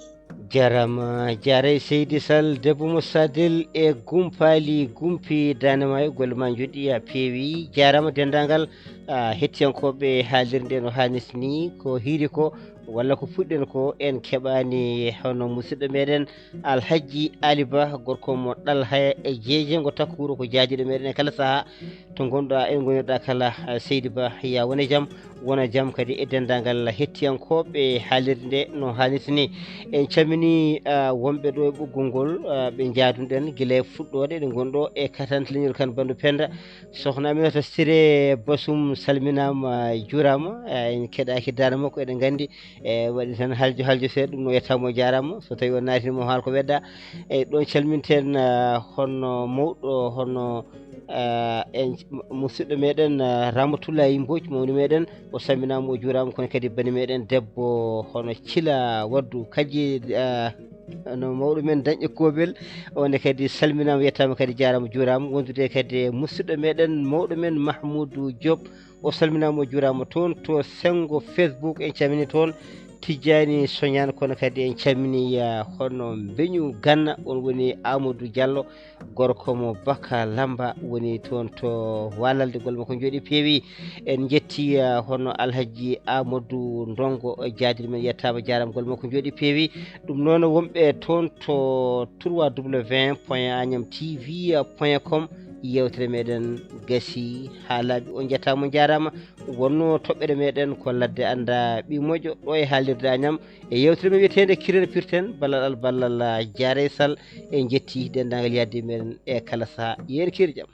Jarama, jaare Seydi Sall, debbo mo Sadel e Gumpaali, Gumpi, Daande Maayo, golle ma njoɗɗi, a peewi. Jarama denndaangal, ah, hettiyankooɓe haalirde nde no haanirta ni, ko hiiri ko, walla ko puɗɗen ko, en keɓaani hono musidɗo meɗen Alhaji Ali Ba, gorko mo Ɗalhaya e Jeeje, ngo takko wuro ko jaajiɗo meɗen e kala saha to ngonɗa, en ngonirɗa kala. Ah, Seydi Ba, ya wone jam, wona jam kadi e denndaangal hettiyankooɓe haalirde nde no haanirta ni. En calmini, ah, wonɓe ɗo e ɓoggol ngol, ah, ɓe njaaduɗen gila e fuɗɗoode, eɗen ngonɗo e katante leñol kan Bandu Penda. Sohna Aminata Siré Basum salminaama, juuraama. Eh, en keɗaaki daande makko, eɗen nganndi, eh, waɗi tan haljo haljo seeɗa, ɗum no yettaama, o jaaraama. So tawi o naatini mo haal ko wedda, eh, ɗon calminten, eh, hono mawɗo, hono, eh, en musidɗo meɗen, eh, Ramatoulaye Mbodj, mawni meɗen, o salminaama, o juuraama, kono kadi bani meɗen debbo hono Cila Waddu Kaji, eh, no mawɗo men Dañƴe Koobel, on kadi salminaama, yettaama kadi, jaaraama, juuraama. Wondude kadi e musidɗo meɗen, mawɗo men Mahmoudou Diop, o salminaama, o juuraama toon to Senngo Facebook, en calmini toon Tijjaani Soñaan, kono kadi en calmini, ah, hono Mbeñu Ganna, on woni Amadou Diallo, gorko mo Baka Lamba, woni toon to Walalde, golle makko njoɗi peewi. En njetti, ah, hono Alhaji Amadou Ndongo, jaaduɗo men, yettaama, jaaraama, golle makko njoɗi peewi. Ɗum noon, wonɓe toon to trois W point agnam T V point com, yewtere meɗen gasi haa laaɓi, on njettaama, on njaaraama. Wonno toɓɓere meɗen ko Ladde Annda Ɓii Moƴƴo, ɗo e haalirde Agnam, e yewtere men wiyeteende Kiren Pirten, ballal Al, ballal, ah, Jaare Sall. En njetti denndaangal yahde men e kala saha. Yeen kiir jam.